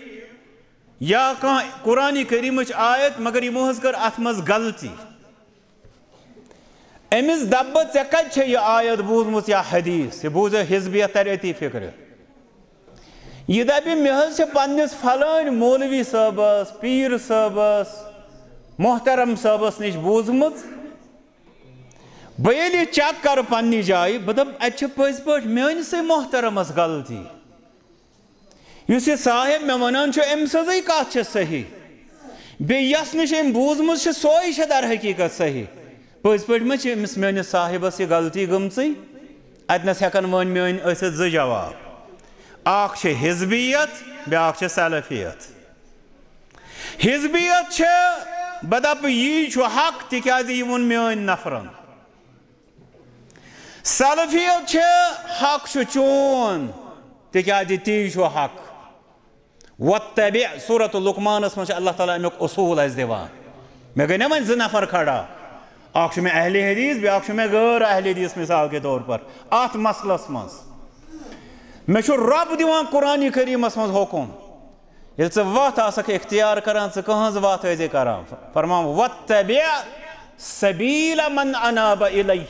یا کانٛہہ قرآن کریمٕچ آیت، مگر یِمو حظ کٔر اتھ منٛز غلطی۔ أمِس دَپہٕ بہٕ، "ژےٚ کَتہِ چھےٚ یہِ آیت بوٗزمٕژ یا حدیث؟" یہِ بوٗزِتھ حزبیت تَرِ أتی فِکرِ۔ یہِ دَپہِ، "مےٚ حظ چھِ پنٛنِس فلٲنۍ مولوی صٲبَس، پیٖر صٲبَس، محترم صٲبَس نِش بوٗزمٕژ۔" بہٕ ییٚلہِ یہِ check کَرٕ پنٛنہِ جایہِ، بہٕ دَپہٕ، "اَتہِ چھِ پٔزۍ پٲٹھۍ میٛٲنِسٕے محترمَس غلطی۔" یُس یہِ صاحب مےٚ وَنان چھُ، أمۍ سٕنٛزٕے کَتھ چھےٚ صحیح۔ بیٚیہِ یَس نِش أمۍ بوٗزمٕژ چھِ، سۄے چھےٚ در حقیٖقت صحیح۔ پٔزۍ پٲٹھۍ ما چھِ أمِس میٛٲنِس صاحبَس یہِ غلطی گٔمژٕے؟ اَتہِ نَس ہٮ۪کَن وۄنۍ میٛٲنۍ ٲسِتھ زٕ جواب۔ اکھ چھِ حزبیت، بیاکھ چھِ سلفیت۔ حزبیت چھِ، بہٕ دَپہٕ، یی چھُ حق، تِکیٛازِ یہِ ووٚن میٲنۍ نفرن۔ سلفیت چھِ، حق چھُ چون، تِکیٛازِ تی چھُ حق۔ وَاتَّبِع، سورۃ لقمانس منٛز چھُ اللہ تعالیٰ اَمیُک اصوٗل اَسہِ دِوان۔ مےٚ گٔے نہ وۄنۍ زٕ نفر کھڑا، اکھ چھُ مےٚ اہل حدیث، بیاکھ چھُ مےٚ غٲر اہل حدیث، مثال کے طور پر، اتھ مسلس منٛز۔ مےٚ چھُ رب دِوان قرآن کریمس منٛز حکم، ییٚلہِ ژٕ وتھ آسکھ اختیار کران، ژٕ کٕہٕنٛز وتھ ٲسۍ زِ کران؟ فرمان، وَاتَّبِع سَبِیلَ مَنْ أَنَابَ إِلَیَّ۔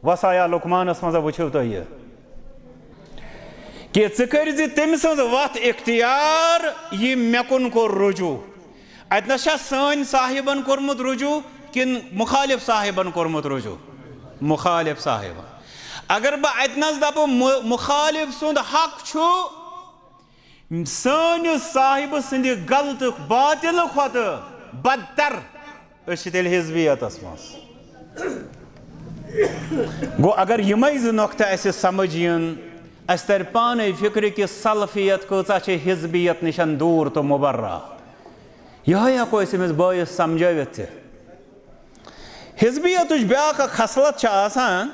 وصایا لقمانس منٛز وٕچھِو تُہۍ یہِ، کہِ ژٕ کٔرۍ زِ تٔمۍ سٕنٛز وتھ اختیار، یہِ مےٚ کُن کوٚر رجوع۔ اتہِ نس چھا سٲنۍ صاحبن کوٚرمُت رجوع کِنہٕ مخالف صاحبن کوٚرمُت رجوع؟ مخالف صاحبن۔ اگر بہٕ اتہِ نس دپہٕ مُ-، مخالف سُنٛد حق چھُ سٲنِس صاحبہٕ سٕنٛدِ غلطہٕ باطلہٕ کھۄتہٕ بدتر، أسۍ چھِ تیٚلہِ حزبیتس منٛز۔ گوٚو، اگر یِمے زٕ نۄقطہٕ اَسہِ سمجھ یِن، اَسہِ ترِ پانے فکرِ کہِ سلفیت کۭژاہ چھِ حزبیت نِشن دوٗر تہٕ مبرہ۔ یِہوٚے ہٮ۪کو أسۍ أمِس بٲیِس سمجھٲوِتھ تہِ۔ حزبیتٕچ بیٛاکھ اکھ خصلت چھِ آسان،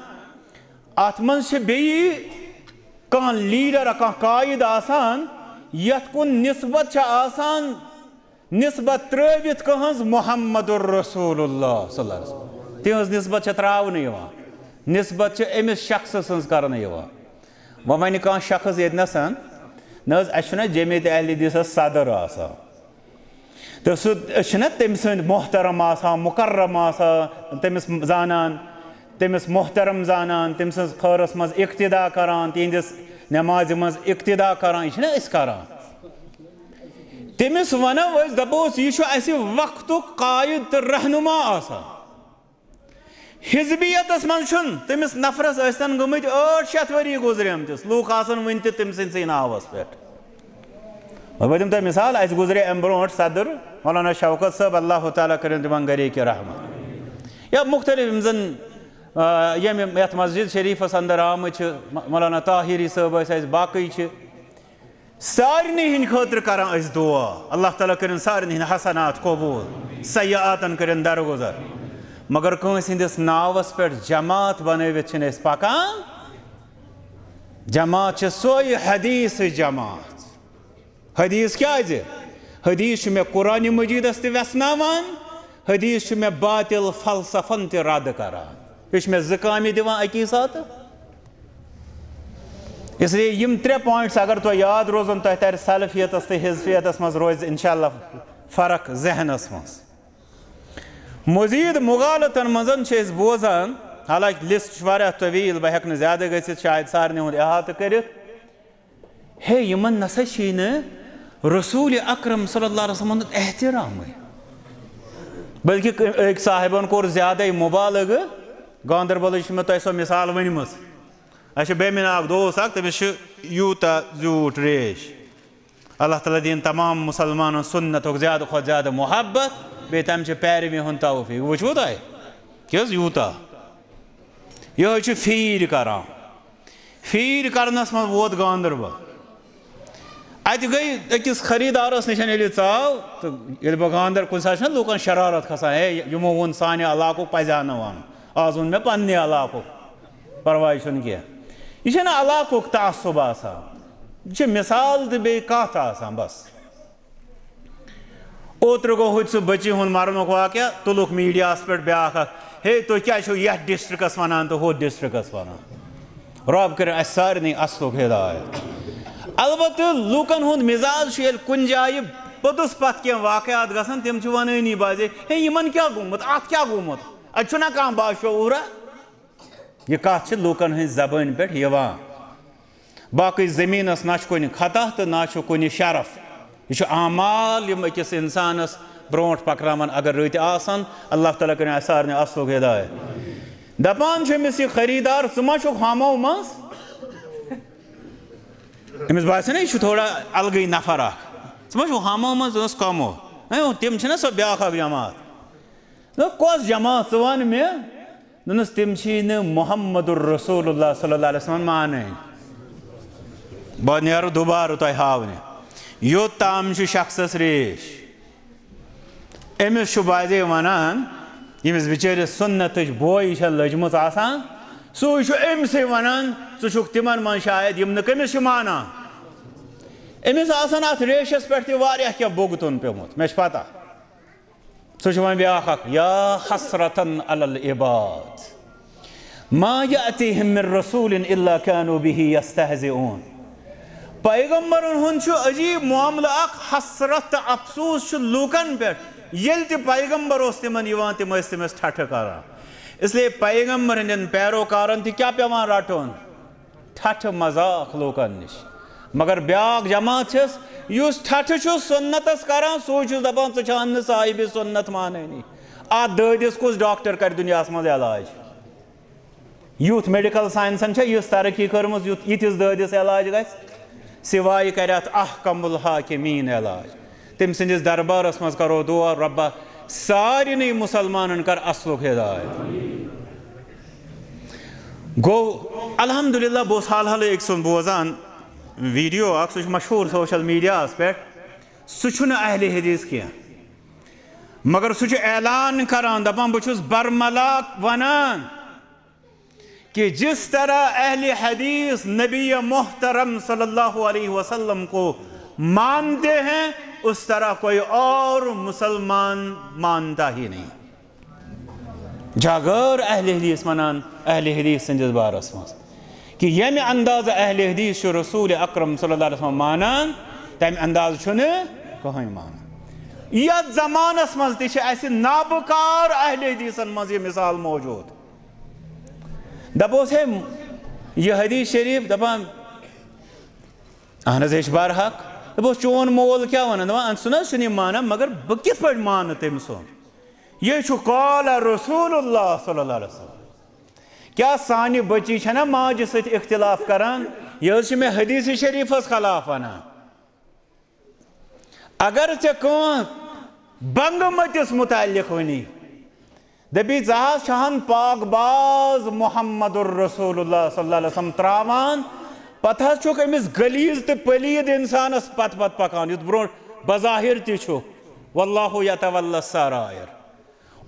اتھ منٛز چھِ بیٚیہِ کانٛہہ لیڈر، کانٛہہ قائد آسان، یتھ کُن نسبت چھِ آسان، نسبت ترٲوِتھ کٕہٕنٛز؟ محمد رسول اللہ صلی اللہ علیہ وسلم۔ تِہٕنٛز نسبت چھےٚ ترٛاونہٕ یِوان، نسبت چھِ أمِس شخصہٕ سٕنٛز کرنہٕ یِوان۔ وۄنۍ ونہِ کانٛہہ شخص ییٚتہِ نسن، نہ حظ، اَسہِ چھُنہ جمعیت اہل حدیثس صدر آسان، تہٕ سُہ، أسۍ چھِنہ تٔمۍ سٕنٛدۍ محترم آسان، مُکرم آسان، تٔمِس زانان، تٔمِس محترم زانان، تٔمۍ سٕنٛز خٲرس منٛز اقتدا کران، تِہنٛدِس نمازِ منٛز اقتدا کران، یہِ چھِنہ أسۍ کران۔ تٔمِس ونو أسۍ، دپوس، یہِ چھُ اَسہِ وقتُک قائد تہٕ رہنما آسان۔ حزبیتس منٛز چھُنہٕ تٔمِس نفرس ٲسۍتن گٔمٕتۍ ٲٹھ شیٚتھ ؤری گُزریمتِس، لوٗکھ آسن وٕنہِ تہِ تٔمۍ سٕنٛدسٕے ناوس پٮ۪ٹھ۔ بہٕ دِمہٕ تۄہہِ مثال، اَسہِ گُزرے اَمہِ برونٛٹھ صدر مولانا شوکت صٲب، اللہ تعالیٰ کٔرِن تِمن گرے کہِ رحمت، یا مختلف یِم زن، آ، ییٚمہِ یَتھ مسجد شریفس اندر آمٕتۍ چھِ، م-، مولانا طاہری صٲب ٲسۍ اَسہِ، باقٕے چھِ۔ سارنٕے ہٕنٛدِ خٲطرٕ کران أسۍ دعا، اللہ تعالیٰ کٔرِن سارنٕے ہٕنٛدۍ حسنات قبوٗل، سیئاتن کٔرِن درگُزر۔ مگر کٲنٛسہِ ہٕنٛدِس ناوس پٮ۪ٹھ جماعت بنٲوِتھ چھِنہٕ أسۍ پکان۔ جماعت چھِ سۄے حدیثٕچ جماعت۔ حدیث کیازِ؟ حدیث چھُ مےٚ قرآنِ مجیدس تہِ وٮ۪ژھناوان، حدیث چھُ مےٚ باطل فلسفن تہِ رد کران۔ یہِ چھُ مےٚ زٕ کامہِ دِوان اکی ساتہٕ۔ اس لیے یِم ترٛےٚ points اگر تۄہہِ یاد روزن، تۄہہِ ترِ سلفیتس تہٕ حزبیتس منٛز روزِ انشاءاللہ فرق ذہنس منٛز۔ مزید مغالطن منٛز چھِ أسۍ بوزان، حالانکہ list چھُ واریاہ طویل، بہٕ ہٮ۪کہٕ نہٕ زیادٕ گٔژھِتھ، شاید سارنٕے ہُنٛد احاطہٕ کٔرِتھ۔ ہے، یِمن نسا چھُے نہٕ رسول اکرم صلی اللہ علیہ وسلم ہُنٛد احترامٕے، بلکہ أکۍ صاحبن کوٚر زیادَے مبالغہٕ۔ گاندربلٕچ چھِ مےٚ تۄہہِ سۄ مثال ؤنمٕژ۔ اَسہِ چھُ بیٚمِنۍ اکھ دوست اکھ، تٔمِس چھُ یوٗتاہ زیوٗٹھ ریش۔ اللہ تعالیٰ دِیِن تمام مسلمانن سنتُک زیادٕ کھۄتہٕ زیادٕ محبت، بیٚیہِ تَمہِ چہِ پیروی ہُنٛد توفیق۔ وٕچھوٕ تۄہہِ؟ کیٛاہ حظ یوٗتاہ؟ یِہوٚے چھُ فیٖڈ کران۔ فیٖڈ کرنس منٛز ووت گاندربل۔ اتہِ گٔے أکِس خریٖدارس نِش ییٚلہِ ژاو، تہٕ ییٚلہِ بہٕ گاندر، کُنہِ ساتہٕ چھِنہ لوٗکن شرارت کھسان، ہے، یِمو ووٚن سانہِ علاقُک، پزِ ہا نہٕ وَنُن۔ آز ووٚن مےٚ پننہِ علاقُک، پرواے چھُنہٕ کینٛہہ۔ یہِ چھَنہٕ علاقُک تعصب آسان، یہِ چھِ مثال تہٕ بیٚیہِ کتھ آسان، بس۔ اوترٕ گوٚو ہوٚتہِ سُہ بٔچی ہُنٛد مرنُک واقعہ، تُلُکھ میٖڈیاہَس پٮ۪ٹھ بیٛاکھ اَکھ، ہے، تُہۍ کیٛازِ چھِو یَتھ ڈسٹرکٹس وَنان تہٕ ہُتھ ڈسٹرکٹس وَنان؟ رۄب کٔرِنۍ اَسہِ سارنٕے اَصلُک ہدایت۔ البتہٕ لوٗکَن ہُنٛد مِزاز چھُ، ییٚلہِ کُنہِ جایہِ پوٚتُس پَتھ کینٛہہ واقعات گژھان، تِم چھِ وَنٲنی بازے، ہے، یِمَن کیٛاہ گوٚمُت، اَتھ کیٛاہ گوٚمُت؟ اَتہِ چھُنہ کانٛہہ باشعوٗرہ؟ یہِ کَتھ چھِ لوٗکَن ہٕنٛزِ زبٲنۍ پٮ۪ٹھ یِوان۔ باقٕے زٔمیٖنَس نہ چھُ کُنہِ خطا تہٕ نہ چھُ کُنہِ شرف۔ یہِ چھُ اعمال، یِم أکِس اِنسانَس برونٛٹھ پَکناوَن۔ اگر رٕتۍ آسَن، اللہ تعالیٰ کٔرِنۍ اَسہِ سارنٕے اَصلُک ہدایت۔ دَپان چھُ أمِس یہِ خریٖدار، "ژٕ ما چھُکھ ہامو منٛز؟" أمِس باسہِ نا، یہِ چھُ تھوڑا الگٕے نفر اَکھ۔ "ژٕ ما چھُکھ ہامو منٛز؟" دوٚپنَس، "کَمو؟" "ہے، تِم چھِنہ سۄ بیٛاکھ اَکھ جماعت؟" دوٚپُن، "کۄس جماعت؟ ژٕ وَن مےٚ۔" دوٚپنَس، "تِم چھی نہٕ محمد رسول اللہ صلی اللہ علیہ وسلم مانٕنۍ۔" بہٕ نیرٕ دُبارٕ تۄہہِ ہاونہِ۔ یوٚت تام چھُ شخصس ریش۔ أمِس چھُ بعضے ونان، ییٚمِس بِچٲرِس سُنتٕچ بوے چھےٚ لٔجمٕژ آسان، سُے چھُ أمِسٕے ونان، "ژٕ چھُکھ تِمن منٛز شاید، یِم نہٕ کٔمِس چھِ مانان۔" أمِس آسان اتھ ریشس پٮ۪ٹھ تہِ واریاہ کینٛہہ بھُگتُن پیومُت، مےٚ چھِ پتہ۔ سُہ چھُ وۄنۍ بیٛاکھ اکھ، "یا حسرتن علی العباد ما یأتیہم من رسول الا کانوا بہ یستہزئون۔" پیغمبرن ہُنٛد چھُ عجیب معاملہٕ اکھ، حسرت تہٕ افسوس چھُ لوٗکن پٮ۪ٹھ، ییٚلہِ تہِ پیغمبر اوس تِمن یِوان، تِم ٲسۍ تٔمِس ٹھٹھٕ کران۔ اس لیے پیغمبر ہٕنٛدٮ۪ن پیروکارن تہِ کیٛاہ پٮ۪وان رٹُن؟ ٹھٹھٕ مذاق لوٗکن نِش۔ مگر بیٛاکھ جماعت چھس، یُس ٹھٹھٕ چھُ سُنتس کران، سُے چھُس دپان، "ژٕ چھان نہٕ صاحب سُنت مانٲنی۔" اتھ دٲدِس کُس ڈاکٹر کرِ دُنیاہس منٛز علاج؟ یُتھ میڈیکل ساینسن چھےٚ یِژھ ترقی کٔرمٕژ، یُتھ یِتھِس دٲدِس علاج گژھِ؟ سوائے کرِ اتھ احکم الحاکمین علاج۔ تٔمۍ سٕنٛدِس دربارس منٛز کرو دعا، "رۄبا، سارنٕے مسلمانن کر اصلُک ہدایت۔" گوٚو، الحمدللہ، بہٕ اوسُس حال حالٕے أکۍ سُنٛد بوزان ویڈیو اکھ، سُہ چھُ مشہوٗر سوشل میڈیاہس پٮ۪ٹھ، سُہ چھُنہٕ اہل حدیث کینٛہہ، مگر سُہ چھُ اعلان کران، دپان، "بہٕ چھُس برملا ونان کہ جس طرح اہل حدیث نبی محترم صلی اللہ علیہ وسلم کو مانتے ہیں، اس طرح کوئی اور مسلمان مانتا ہی نہیں۔" جا غٲر اہل حدیث ونان اہل حدیث سٕنٛدِس بارس منٛز، کہ ییٚمہِ اندازٕ اہل حدیث چھُ رسول اکرم صلی اللہ علیہ وسلم مانان، تمہِ اندازٕ چھُنہٕ کٕہٕنۍ مانان۔ یتھ زمانس منٛز تہِ چھِ اسہِ نابکار اہل حدیثن منٛز یہِ مثال موجود۔ دپوس، ہے، یہِ حدیث شریف، دپان، اہن حظ، یہِ چھُ برحق۔ دپوس، چون مول کیٛاہ ونان؟ دپان، سُہ نہ حظ چھُنہٕ یہِ مانان، مگر بہٕ کِتھ پٲٹھۍ مانہٕ تٔمۍ سُنٛد؟ یہِ چھُ قال رسول اللہ صلی اللہ علیہ وسلم۔ کیٛاہ سانہِ بچی چھنہ ماجہِ سۭتۍ اختلاف کران؟ یہِ حظ چھِ مےٚ حدیث شریفس خلاف ونان۔ اگر ژےٚ کانٛہہ بنٛگہٕ مٔتِس متعلق ونی، دپی، "ژٕ حظ چھہن پاک باز محمد الرسول اللہ صلی اللہ علیہ وسلم تراوان"، پتہٕ حظ چھُکھ أمِس غلیظ تہٕ پلیٖد انسانس پتہٕ پتہٕ پکان، یُتھ برونٛٹھ بظاہر تہِ چھُ، "واللہ یتولی السرائر"۔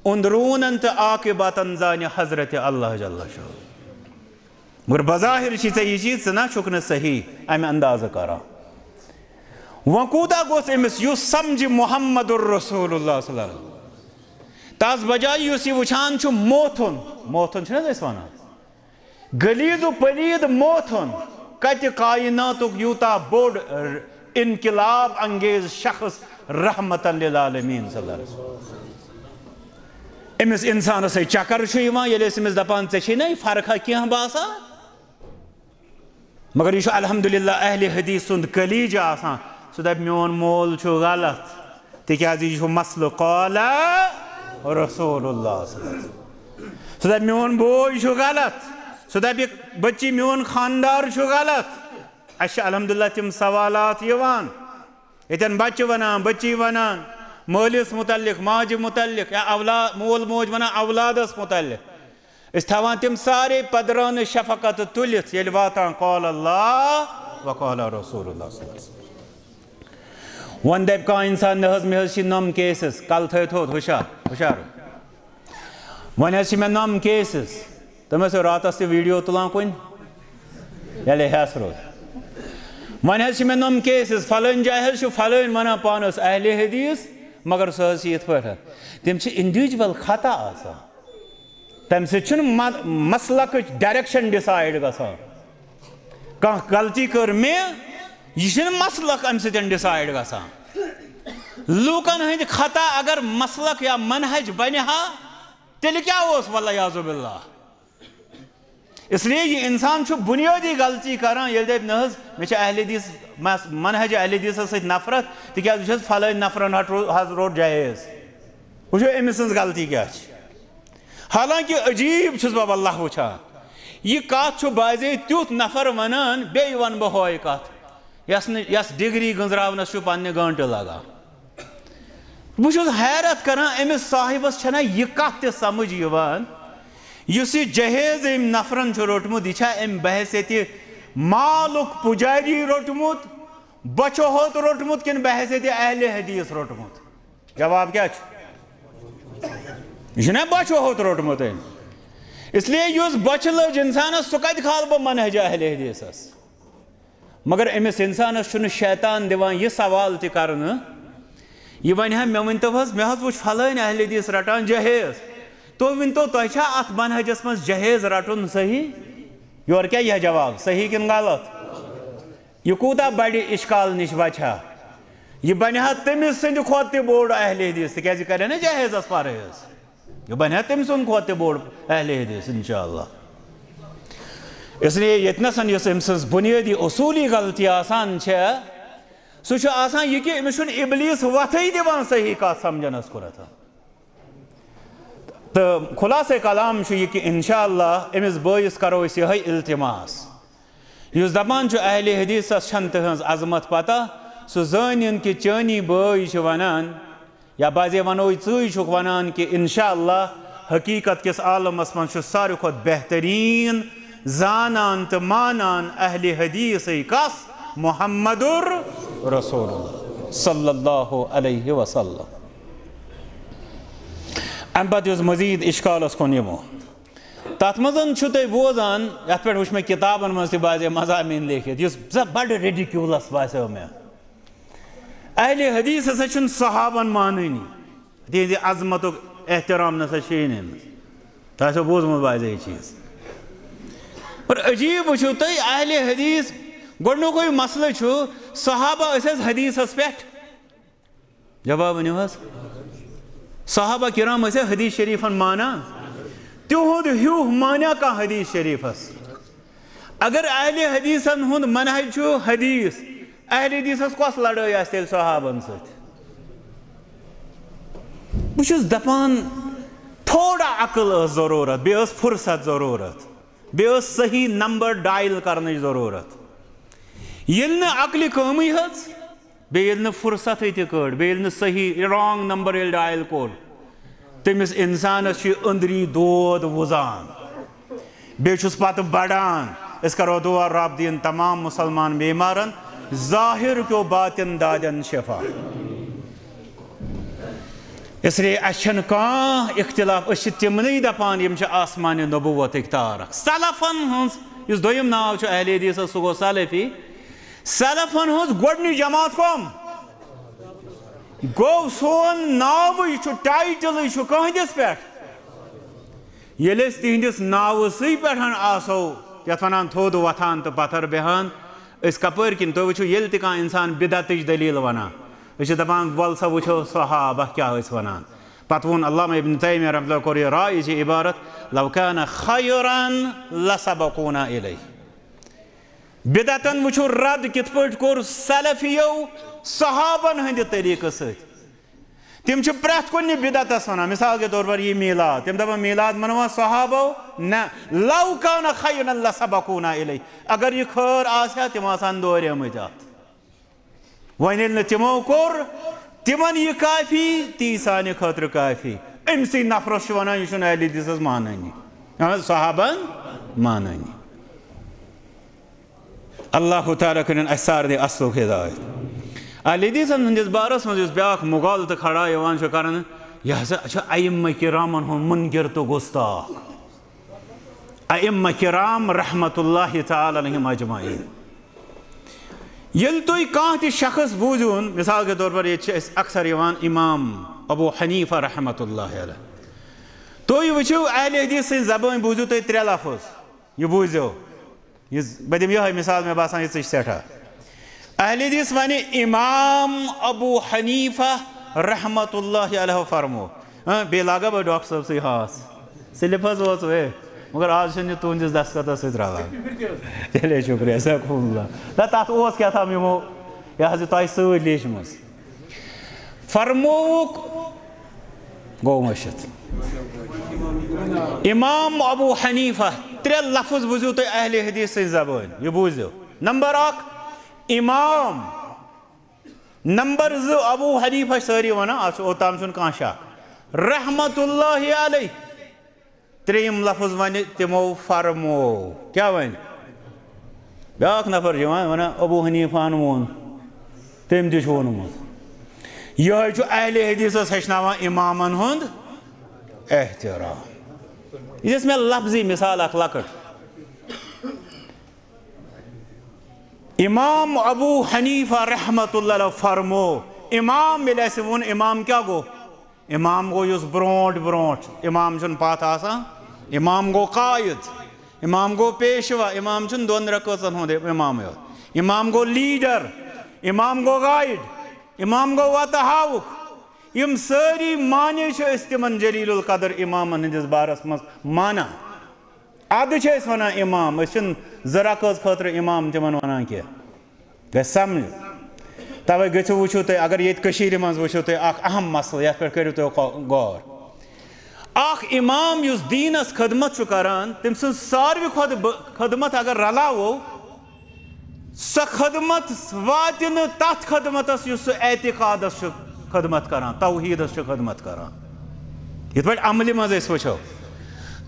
اندرونن تہٕ عاقبتن زانہِ حضرت اللہ جل شانہ۔ مگر بظاہر چھی ژےٚ یہِ چیٖز، ژٕ نہ چھُکھ نہٕ صحیح امہِ اندازٕ کران۔ وۄنۍ کوٗتاہ گوٚژھ أمِس یُس سمجھِ محمد الرسول اللہ صلی اللہ علیہ وسلم، تس بجایہِ یُس یہِ وٕچھان چھُ موتھُن، موتھُن چھِنہٕ حظ أسۍ ونان؟ غلیظ و پلیٖد موتھُن، کتہِ کائناتُک یوٗتاہ بوٚڑ انقلاب انگیز شخص رحمتاً للعالمین صلی اللہ علیہ وسلم۔ أمِس انسانس ہے چکر چھُ یِوان، ییٚلہِ أسۍ أمِس دپان، "ژےٚ چھے نہ یہِ فرقہ کینٛہہ باسان؟" مگر یہِ چھُ الحمدللہ اہل حدیث سُنٛد کلیجہ آسان۔ سُہ دپہِ، "میون مول چھُ غلط، تِکیازِ یہِ چھُ مسلہٕ قال رسول اللہ صلی اللہ علیہ وسلم۔" سُہ دپہِ، "میون بوے چھُ غلط۔" سُہ دپہِ، "بچی، میون خاندار چھُ غلط۔" اسہِ چھِ الحمدللہ تِم سوالات یِوان۔ ییٚتٮ۪ن بچہِ ونان، بچی ونان، مٲلِس متعلق، ماجہِ متعلق، یا اولاد، مول موج ونان اولادس متعلق۔ أسۍ تھاوان تِم سارے پدرانہٕ شفقت تُلِتھ، ییٚلہِ واتان قال اللہ و قال رسول اللہ صلی اللہ علیہ وسلم۔ وۄنۍ دپہِ کانٛہہ انسان، "نہ حظ، مےٚ حظ چھِ نۄم cases"، کلہٕ تھٲیِو تھوٚد، ہُشار، ہُشار۔ "وۄنۍ حظ چھِ مےٚ نۄم cases"، تِم ٲسۍ راتس تہِ ویڈیو تُلان کُنہِ، ییٚلہِ ہٮ۪س روٗد۔ "وۄنۍ حظ چھِ مےٚ نۄم cases، فلٲنۍ جایہِ حظ چھُ فلٲنۍ ونان پانس اہل حدیث، مگر سُہ حظ چھِ یِتھ پٲٹھۍ۔" تِم چھِ individual خطا آسان۔ تَمہِ سۭتۍ چھُنہٕ مَ-، مسلکٕچ direction decide گژھان۔ کانٛہہ غلطی کٔر مےٚ، یہِ چھُنہٕ مسلک اَمہِ سۭتۍ decide گژھان۔ لوٗکن ہٕنٛدۍ خطا اگر مسلک یا منہج بنہِ ہا، تیٚلہِ کیٛاہ اوس، والعیاذ باللہ؟ اس لیے یہِ انسان چھُ بنیٲدی غلطی کران، ییٚلہِ دَپہِ، "نہ حظ، مےٚ چھِ اہل حدیث، مس-، منہج اہل حدیثس سۭتۍ نفرت، تِکیٛازِ بہٕ چھُس فلٲنۍ نفرن ہٹ رو-، حظ روٚٹ جہیز۔" وٕچھو، أمۍ سٕنٛز غلطی کیٛاہ چھِ۔ حالانکہ عجیب چھُس بہٕ واللہ وٕچھان، یہِ کتھ چھُ بعضے تیُتھ نفر ونان، بیٚیہِ ونہٕ بہٕ ہۄے کتھ، یس نہٕ، یس ڈگری گٔنزراونس چھُ پننہِ گٲنٹہٕ لگان۔ بہٕ چھُس حیرت کران، أمِس صاحبس چھنہ یہِ کتھ تہِ سمجھ یِوان، یُس یہِ جہیز أمۍ نفرن چھُ روٚٹمُت، یہِ چھا أمۍ بحیثیت مالُک پُجاری روٚٹمُت، بۄچھِ ہوٚت روٚٹمُت کِنہٕ بحیثیت اہل حدیث روٚٹمُت؟ جواب کیٛاہ چھُ؟ یہِ چھُنہ بۄچھِ ہوٚت روٚٹمُت أمۍ۔ اس لیے یُس بۄچھِ لٔج اِنسانَس، سُہ کَتہِ کھالہٕ بہٕ منہج اہل حدیثَس؟ مگر أمِس اِنسانَس چھُنہٕ شیطان دِوان یہِ سوال تہِ کرنہٕ، یہِ وَنہِ ہا، "مےٚ ؤنۍ تو حظ، مےٚ حظ وٕچھ فلٲنۍ اہل حدیث رَٹان جہیز، تُہۍ ؤنۍ تو، تۄہہِ چھا اَتھ منہجَس منٛز جہیز رَٹُن صحیح؟" یورٕ کیٛاہ یہِ جواب، صحیح کِنہٕ غلط؟ یہِ کوٗتاہ بَڑِ اِشکال نِش بَچہِ ہا؟ یہِ بَنہِ ہا تٔمِس سٕنٛدِ کھۄتہٕ تہِ بوٚڑ اہل حدیث، تِکیٛازِ یہِ کَرِ ہا نہ جہیزَس پَرہیز۔ یہِ بنہِ ہا تٔمۍ سُنٛد کھۄتہٕ تہِ بوٚڑ اہل حدیث، انشاءاللہ۔ اس لیے ییٚتہِ نَسَن یۄس أمۍ سٕنٛز بُنیٲدی اصوٗلی غلطی آسان چھےٚ، سُہ چھُ آسان یہِ کہِ أمِس چھُنہٕ ابلیس وَتھٕے دِوان صحیح کَتھ سمجھنَس کُنَتھ۔ تہٕ خلاصے کلام چھُ یہِ کہِ انشاءاللہ أمِس بٲیِس کرو أسۍ یِہوٚے التماس، یُس دپان چھُ اہل حدیثس چھَنہٕ تٕہٕنٛز عظمت پتہ، سُہ زٲنِن کہِ چٲنی بٲے چھِ ونان، یا بعضے ونو ژٕے چھُکھ ونان کہِ انشاءاللہ حقیقت کس عالمس منٛز چھُ ساروی کھۄتہٕ بہترین زانان تہٕ مانان اہل حدیثے کس؟ محمد رسول اللہ صلی اللہ علیہ وسلم۔ امہِ پتہٕ یُس مزید اشکالس کُن یِمو، تتھ منٛز چھُ تُہۍ بوزان، یتھ پٮ۪ٹھ وٕچھ مےٚ کتابن منٛز تہِ بعضے مضامین لیکھِتھ، یُس زن بڑٕ ridiculous باسیو مےٚ۔ اہل حدیث ہسا چھُنہٕ صحابن مانٲنی، تِہنٛزِ عظمتُک احترام نسا چھُ یی نہٕ أمِس۔ تۄہہِ آسیو بوٗزمُت بعضے یہِ چیٖز۔ پر عجیب وٕچھِو تُہۍ، اہل حدیث، گۄڈٕنیُکُے مسلہٕ چھُ، صحابہ ٲسۍ حظ حدیثس پٮ۪ٹھ؟ جواب ؤنِو حظ۔ صحابہ کرام ٲسیا حدیث شریفن مانان؟ تِہُنٛد ہیوٗ مانیا کانٛہہ حدیث شریفس؟ اگر اہل حدیثن ہُنٛد منہج چھُ حدیث، اہل حدیثس کۄس لڑٲے آسہِ تیٚلہِ صحابن سۭتۍ؟ بہٕ چھُس دپان، تھوڑا عقل ٲس ضروٗرت، بیٚیہِ ٲس فرصت ضروٗرت، بیٚیہِ ٲس صحیح نمبر dial کرنٕچ ضروٗرت۔ ییٚلہِ نہٕ عقلہِ کٲمٕے ہٕژ، بیٚیہِ ییٚلہِ نہٕ فرصتٕے تہِ کٔڑ، بیٚیہِ ییٚلہِ نہٕ صحیح، wrong number ییٚلہِ dial کوٚر، تٔمِس اِنسانَس چھُ یہِ أنٛدری دود وُزان۔ بیٚیہِ چھُس پَتہٕ بَڑان۔ أسۍ کَرو دُعا، رۄب دِیِن تمام مُسلمان بیمارَن ظٲہِر کیو باطن دادٮ۪ن شفا۔ اس لیے اَسہِ چھَنہٕ کانٛہہ اختلاف، أسۍ چھِ تِمنٕے دَپان یِم چھِ آسمانِ نبوتٕکۍ تارَک۔ سلفَن ہٕنٛز یُس دوٚیِم ناو چھُ اہل حدیثَس، سُہ گوٚو سلفی۔ سلفن ہٕنٛز گۄڈٕنِچ جماعت کۄم؟ گوٚو سون ناوٕے چھُ، ٹایٹلٕے چھُ کٕہٕنٛدِس پٮ۪ٹھ۔ ییٚلہِ أسۍ تِہنٛدِس ناوسٕے پٮ۪ٹھ آسو، یَتھ وَنان تھوٚد وۄتھان تہٕ پَتھر بیٚہان، أسۍ کَپٲرۍ کِنۍ؟ تُہۍ وٕچھِو، ییٚلہِ تہِ کانٛہہ اِنسان بِدعتٕچ دٔلیٖل وَنان، أسۍ چھِ دَپان، وَلہٕ سا وٕچھو صحابہ کیٛاہ ٲسۍ وَنان۔ پَتہٕ ووٚن علامہ ابن تیمیہ رحمتہ اللہ، کوٚر یہِ راے، یہِ چھِ عبارت، "لو کان خیرا لسبقونا الیہ۔" بدعتن وٕچھو رد کِتھ پٲٹھۍ کوٚر سلفیو صحابن ہٕنٛدِ طریٖقہٕ سۭتۍ۔ تِم چھِ پرٛٮ۪تھ کُنہِ بدعتس وَنان، مثال کے طور پر یہِ میٖلاد، تِم دَپان میٖلاد مناوان صحابو؟ نہ، لو کان خیرا لسبقونا الیہ، اگر یہِ خٲر آسہِ ہا، تِم آسہٕ ہن دورے مٕتۍ اَتھ۔ وۄنۍ ییٚلہِ نہٕ تِمو کوٚر، تِمن یہِ کافی، تی سانہِ خٲطرٕ کافی۔ أمۍ سٕے نفرس چھُ وَنان، یہِ چھُنہٕ اہل حدیثس مانٲنی، اہن حظ، صحابن مانٲنی۔ اللہ تعالیٰ کٔرِن اَسہِ سارنٕے اصلُک ہدایت۔ اہل حدیثن ہٕنٛدِس بارس منٛز یُس بیٛاکھ مغالطہٕ کھڑا یِوان چھُ کرنہٕ، یہِ ہسا چھُ ائمہ کرامن ہُنٛد منکر تہٕ گستاخ۔ ائمہ کرام رحمت اللہ تعالیٰ علیہم اجمعین۔ ییٚلہِ تُہۍ کانٛہہ تہِ شخص بوٗزِوُن، مثال کے طور پر ییٚتہِ چھِ أسۍ اکثر یِوان امام ابو حنیفہ رحمت اللہ علیہ، تُہۍ وٕچھِو اہل حدیث سٕنٛزِ زبٲنۍ بوٗزِو تُہۍ ترٛےٚ لفظ، یہِ بوٗزِو۔ یہِ ز-، بہٕ دِمہٕ یِہوٚے مثال، مےٚ باسان، یِژٕے چھِ سٮ۪ٹھاہ۔ اہل حدیث وَنہِ، امام ابو حنیفہ رحمت اللہ علیہ فرمو۔ ہاں، بیٚیہِ لاگا بہٕ ڈاکٹر صٲب سٕے ہاس۔ سِلِپ حظ اوس وے، مگر آز چھُنہٕ یہِ تُہٕنٛدِس دستخطس سۭتۍ رَلان۔ چلے، شُکریہ، جزاکم اللہ۔ نہ، تَتھ اوس کیٛاہ تام یِمو، یہِ حظ یہِ تۄہہِ سۭتۍ لیچھمٕژ۔ فرمووُکھ، گوٚو مٔشِتھ۔ امام ابو حنیفہ، ترٛےٚ لفظ بوٗزِو تُہۍ اہل حدیث سٕنٛزِ زبٲنۍ، یہِ بوٗزِو۔ نمبر اکھ، امام۔ نمبر زٕ، ابو حنیفہ چھِ سٲری ونان، اتھ چھُ، اوٚتام چھُنہٕ کانٛہہ شک۔ رحمت اللہ علیہ۔ ترٛیٚیِم لفظ ونہِ تِمو، فرمو۔ کیٛاہ ونہِ؟ بیٛاکھ نفر چھُ یِوان، وَنان، "ابو حنیفاہن ووٚن، تٔمۍ تہِ چھُ ووٚنمُت۔" یِہوٚے چھُ اہلِ حدیثس ہیٚچھناوان امامن ہُنٛد احترام۔ یہِ دِژ مےٚ لفظی مثال اکھ لۄکٕٹ۔ امام ابو حنیفہ رحمۃ اللہ علیہ فرمو، امام ییٚلہِ اَسہِ ووٚن، امام کیٛاہ گوٚو؟ امام گوٚو یُس برونٛٹھ برونٛٹھ، امام چھُنہٕ پتھ آسان، امام گوٚو قائد، امام گوٚو پیشوا، امام چھُنہٕ دۄن رکٲژن ہُنٛد امام یوت، امام گوٚو لیڈر، امام گوٚو گائیڈ، امام گوٚو وتہٕ ہاوُک۔ یِم سٲری معنی چھِ أسۍ تِمن جلیل القدر امامن ہٕنٛدِس بارس منٛز مانان۔ ادٕ چھِ أسۍ ونان امام، أسۍ چھِنہٕ زٕ رکٲژ خٲطرٕ امام تِمن ونان کینٛہہ۔ گژھِ سمجھ۔ توے گٔژھِو وٕچھِو تُہۍ، اگر ییٚتہِ کٔشیٖرِ منٛز وٕچھِو تُہۍ اکھ اہم مسلہٕ، یتھ پٮ۪ٹھ کٔرِو تُہۍ غو-، غور۔ اکھ امام یُس دیٖنس خدمت چھُ کران، تٔمۍ سٕنٛز ساروی کھۄتہٕ بٔ-، خدمت اگر رلاوو، سۄ خدمت واتہِ نہٕ تتھ خدمتس یُس سُہ اعتقادس چھُ خدمت کران، توحیٖدس چھُ خدمت کران۔ یِتھ پٲٹھۍ عملہِ منٛز أسۍ وٕچھو،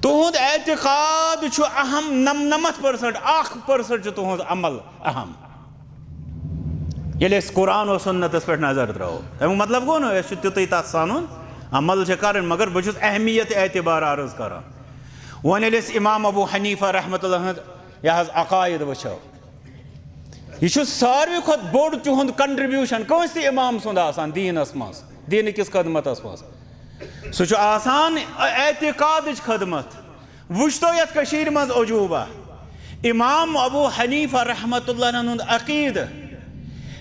تُہُنٛد اعتقاد چھُ اہم، نَمنَمَتھ percent، اکھ percent چھُ تُہُنٛد عمل اہم۔ ییٚلہِ أسۍ قرآن و سنتس پٮ۪ٹھ نظر ترٛاوو، تَمیُک مطلب گوٚو نہٕ أسۍ چھِ تیُتُے تتھ سنُن، عمل چھِ کرٕنۍ، مگر بہٕ چھُس اہمیت اعتبار عرض کران۔ وۄنۍ ییٚلہِ أسۍ امام ابو حنیفہ رحمۃ اللہ ہٕنٛز یہِ حظ عقائد وٕچھو، یہِ چھُ ساروی کھۄتہٕ بوٚڑ تِہُنٛد contribution کٲنٛسہِ تہِ امام سُنٛد آسان دیٖنس منٛز، دیٖنہٕ کِس خدمتس منٛز۔ سُہ چھُ آسان اعتقادٕچ خدمت۔ وٕچھتو یتھ کٔشیٖرِ منٛز عجوٗبہ، امام ابو حنیفہ رحمۃ اللہ علیہ ہُنٛد عقیدٕ،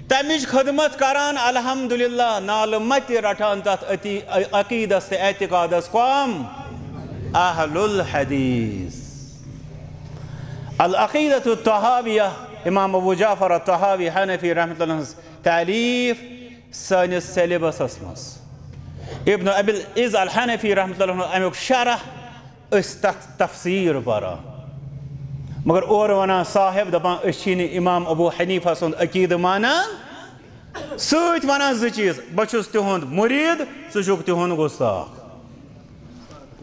تمِچ خدمت کران الحمدللہ، نالہٕ متہِ رٹان تتھ اتی-، عقیدس تہٕ اعتقادس کم؟ اہل الحدیث۔ العقیدۃ الطحاویہ، امام ابو جعفر الطحاوی حنفی رحمۃ اللہ ہٕنٛز تعلیٖف سٲنِس syllabusس منٛز۔ ابن ابی العز الحنفی رحمۃ اللہ علیہ امیُک شرح، أسۍ تتھ تفسیٖر پران۔ مگر اورٕ ونان صاحب، دپان أسۍ چھی نہٕ امام ابو حنیفہ سُنٛد عقیدٕ مانان، سۭتۍ ونان زٕ چیٖز، بہٕ چھُس تِہُنٛد مُریٖد، ژٕ چھُکھ تِہُنٛد گُستاخ۔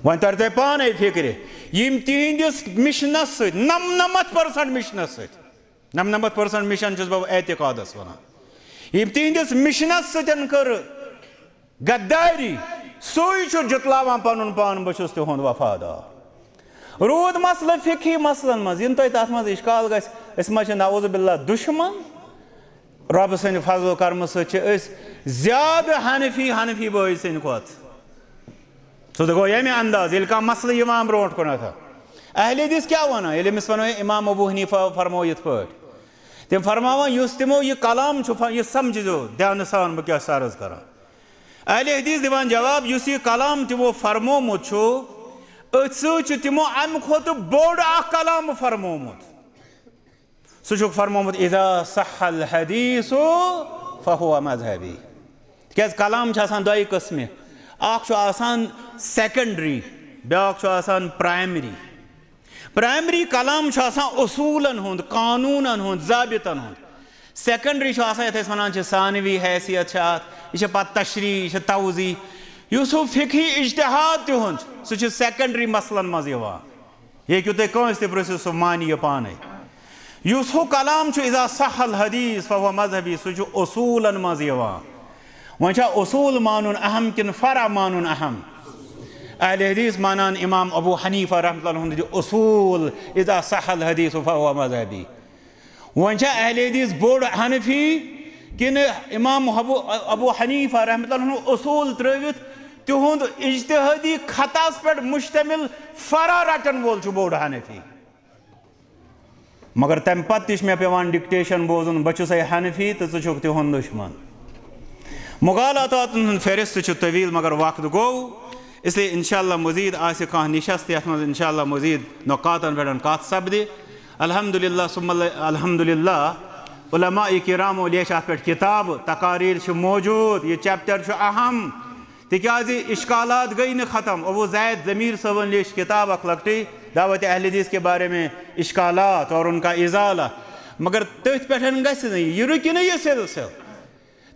وۄنۍ تر تۄہہِ پانے فکرِ، یِم تِہنٛدِس missionس سۭتۍ، نَمنَمَتھ percent missionس سۭتۍ، نَمنَمَتھ percent mission چھُس بہٕ اعتقادس ونان، یِم تِہنٛدِس missionس سۭتۍ کٔر غداری، سُے چھُ جُتلاوان پنُن پان، بہٕ چھُس تِہُنٛد وفادار۔ روٗد مسلہٕ فقہی مسلن منٛز، یِنہٕ تۄہہِ تتھ منٛز اشکال گژھِ، أسۍ ما چھِ نعوذ باللہ دُشمن؟ رۄبہٕ سٕنٛدِ فضل و کرمہٕ سۭتۍ چھِ أسۍ زیادٕ حنفی، حنفی بٲے سٕنٛدِ کھۄتہٕ۔ سُہ تہِ گوٚو ییٚمہِ انداز، ییٚلہِ کانٛہہ مسلہٕ یِوان برونٛٹھ کُنتھ۔ اہل حدیث کیٛاہ ونان، ییٚلہِ أمِس ونو، امام ابو حنیفہ فرموو یِتھ پٲٹھۍ، تِم فرماوان، یُس تِمو یہِ کلام چھُ ف-، یہِ سمجھزیو دھیانہٕ سان، بہٕ کیٛاہ چھُس عرض کران۔ اہل حدیث دِوان جواب، یُس یہِ کلام تِمو فرمومُت چھُ، أتھۍ سۭتۍ چھُ تِمو امہِ کھۄتہٕ بوٚڑ اکھ کلام فرمومُت۔ سُہ چھُکھ فرمومُت، "اذا صح الحدیث فهو مذہبی"۔ تِکیٛازِ کلام چھُ آسان دۄیہِ قٕسمہِ، اکھ چھُ آسان secondary، بیٛاکھ چھُ آسان primary۔ Primary کلام چھُ آسان اصوٗلن ہُنٛد، قانوٗنن ہُنٛد، ضابطن ہُنٛد۔ Secondary چھُ آسان، یتھ أسۍ ونان چھِ ثانوی حیثیت چھِ اتھ، یہِ چھِ پتہٕ تشریح، یہِ چھِ توضیح۔ یُس ہُہ فقہی اجتہاد تِہُنٛد چھُ، سُہ چھُ secondary مسلن منٛز یِوان۔ یہِ ہیٚکِو تُہۍ کٲنٛسہِ تہِ پرٛژھِتھ، سُہ مانہِ یہِ پانے۔ یُس ہُہ کلام چھُ، اذا صح الحدیث فهو مذہبی، سُہ چھُ اصوٗلن منٛز یِوان۔ وۄنۍ چھا اصوٗل مانُن اہم کِنہٕ فرع مانُن اہم؟ اہل حدیث مانان امام ابو حنیفہ رحمۃ اللہ ہُنٛد یہِ اصوٗل، اذا صح الحدیث فهو مذہبی۔ وۄنۍ چھا اہل حدیث بوٚڑ حنفی کِنہٕ امام ابو، ابو حنیفہ رحمۃ اللہ ہُنٛد اصوٗل ترٲوِتھ تِہُنٛد اجتہادی خطاہس پٮ۪ٹھ مشتمل فرع رٹن وول چھُ بوٚڑ حنفی؟ مگر تمہِ پتہٕ تہِ چھُ مےٚ پٮ۪وان dictation بوزُن، بہٕ چھُسے حنفی تہٕ ژٕ چھُکھ تِہُنٛد دُشمن۔ مغالطاتن ہُنٛد فہرست چھُ طویل، مگر وقت گوٚو، اس لیے انشاءاللہ مزید آسہِ کانٛہہ نشست، یتھ منٛز انشاءاللہ مزید نقاطن پٮ۪ٹھ کتھ سپدِ۔ الحمدللہ ثم الحمدللہ، علماء کرامو لیچھ اتھ پٮ۪ٹھ کتابہٕ، تقاریر چھِ موجود، یہِ chapter چھُ اہم۔ تِکیٛازِ اشکالات گٔے نہٕ ختم۔ ابو زید ضمیر صٲبن لیچھ کتاب اکھ لۄکٹٕے، دعوت اہل حدیث کے بارے میں اشکالات اور ان کا ازالہ۔ مگر تٔتھۍ پٮ۪ٹھ گژھِ نہٕ یہِ، یہِ رُکہِ نہٕ یہِ سلسلہٕ۔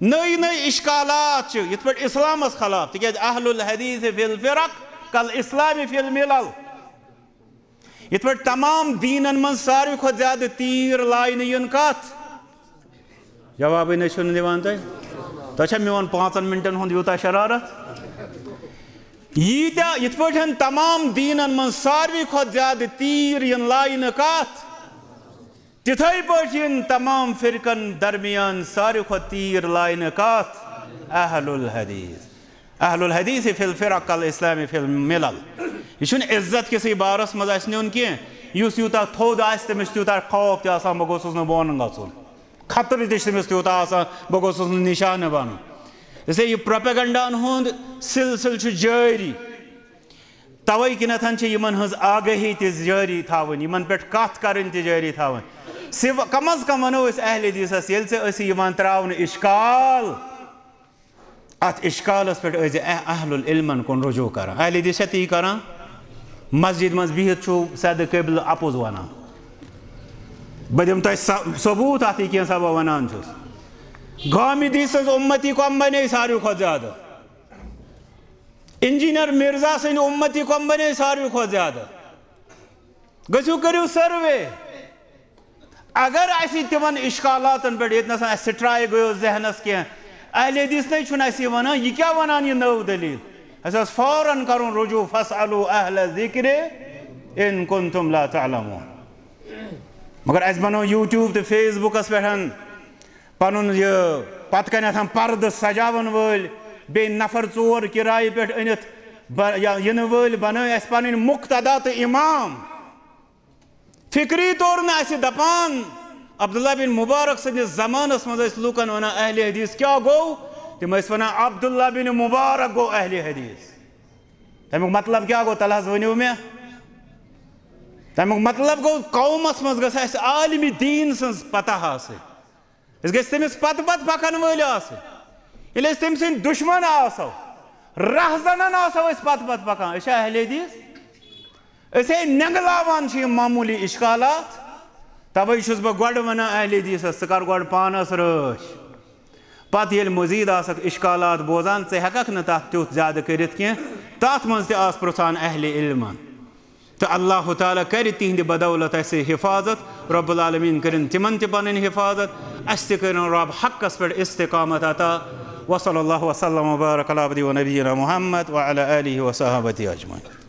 نٔے نٔے اشکالات چھِ یِتھ پٲٹھۍ اسلامس خلاف، تِکیٛازِ اہل الحدیث فی الفرق کالاسلام فی الملل۔ یِتھ پٲٹھۍ تمام دیٖنن منٛز ساروی کھۄتہٕ زیادٕ تیٖر لاینہٕ یُن کتھ؟ جوابٕے نہ چھُنہٕ دِوان تُہۍ۔ تۄہہِ چھا میون پانٛژن منٹن ہُنٛد یوٗتاہ شرارت؟ ییٖتیٛاہ، یِتھ پٲٹھۍ تمام دیٖنن منٛز ساروی کھۄتہٕ زیادٕ تیٖر یِن لاینہٕ کتھ، تِتھے پٲٹھۍ یِن تمام فرقن درمیان ساروی کھۄتہٕ تیٖر لاینہٕ کتھ؟ اہل الحدیث۔ اہل الحدیث فی الفرق، الاسلام فی الملل۔ یہِ چھُنہٕ عزت کِسٕے بارس منٛز اَسہِ نیُن کینٛہہ۔ یُس یوٗتاہ تھوٚد آسہِ، تٔمِس چھُ تیوٗتاہ خوف تہِ آسان، بہٕ گوٚژھُس نہٕ بۄن گژھُن۔ خطرٕ تہِ چھُ تٔمِس تیوٗتاہ آسان، بہٕ گوٚژھُس نہٕ نِشانہٕ بَنُن۔ اس لیے یہِ پروپیگنڈاہن ہُنٛد سلسلہٕ چھُ جٲری۔ توے کِنیتھ چھِ یِمن ہٕنٛز آگٲہی تہِ جٲری تھاوٕنۍ، یِمن پٮ۪ٹھ کتھ کرٕنۍ تہِ جٲری تھاوٕنۍ۔ سو-، کم از کم ونو أسۍ اہل حدیثس، ییٚلہِ ژےٚ ٲسی یِوان تراونہٕ اشکال، اتھ اشکالس پٮ۪ٹھ ٲسۍ زِ اہ-، اہل العلمن کُن رجوع کران۔ اہل حدیث چھا تی کران؟ مسجد منٛز بِہِتھ چھُو سیدٕ قبلہٕ اپُز ونان۔ بہٕ دِمہٕ تۄہہِ ث-، ثبوت اتھ، یہِ کینٛژھا بہٕ ونان چھُس۔ غامدی سٕنٛز اُمتی کۄم بنے ساروی کھۄتہٕ زیادٕ؟ انجینئر مرزا سٕنٛدِ اُمتی کۄم بنے ساروی کھۄتہٕ زیادٕ؟ گٔژھِو کٔرِو سروے۔ اگر اسہِ تِمن اشکالاتن پٮ۪ٹھ ییٚتہِ نس اسہِ سٹرائیک گٔیو ذہنس کینٛہہ، اہل حدیث نے چھُنہٕ اسہِ یہِ ونان، یہِ کیٛاہ ونان یہِ نٔو دٔلیٖل؟ اسہِ اوس فوراً کرُن رجوع، فاسألوا اہل الذکر ان کنتم لا تعلمون۔ مگر اسہِ بنوو یوٗٹیوب تہٕ فیس بُکس پٮ۪ٹھ پنُن یہِ پتہٕ کنٮ۪تھ پردٕ سجاون وٲلۍ، بیٚیہِ نفر ژور کرایہِ پٮ۪ٹھ أنِتھ ب-، یا یِنہٕ وٲلۍ بنٲے اسہِ پنٕنۍ مقتدا تہٕ امام۔ فکری طور نہٕ اسہِ دپان، عبداللہ بن مبارک سٕنٛدِس زمانس منٛز ٲسۍ لوٗکن ونان اہل حدیث کیٛاہ گوٚو؟ تِم ٲسۍ ونان عبداللہ بن مبارک گوٚو اہل حدیث۔ تمیُک مطلب کیٛاہ گوٚو؟ تلہٕ حظ ؤنِو مےٚ۔ تمیُک مطلب گوٚو، قومس منٛز گژھِ اسہِ عالمِ دیٖن سٕنٛز پتہ آسٕنۍ۔ أسۍ گٔژھۍ تٔمِس پتہٕ پتہٕ پکن وٲلۍ آسٕنۍ۔ ییٚلہِ أسۍ تٔمۍ سٕنٛدۍ دُشمن آسو، رہزنن آسو أسۍ پتہٕ پتہٕ پکان، أسۍ چھا اہل حدیث؟ أسۍ ہے نینگلاوان چھِ یِم معموٗلی اشکالات۔ توے چھُس بہٕ گۄڈٕ ونان اہل حدیثس، ژٕ کر گۄڈٕ پانس رٲچھ۔ پتہٕ ییٚلہِ مزید آسکھ اشکالات بوزان، ژٕ ہیککھ نہٕ تتھ تیُتھ زیادٕ کٔرِتھ کینٛہہ۔ تتھ منٛز تہِ آس پرژھان اہل علمن۔ تہٕ اللہ تعالیٰ کرِ تِہنٛدِ بدولت اسہِ حفاظت۔ رب العالمین کٔرِن تِمن تہِ پنٕنۍ حفاظت، اسہِ تہِ کٔرِن رب حقس پٮ۪ٹھ استقامت عطا۔ وصلی اللہ وسلم وبارک علی عبدی و نبینا محمد وعلی آلہ و صحابتہ اجمعین۔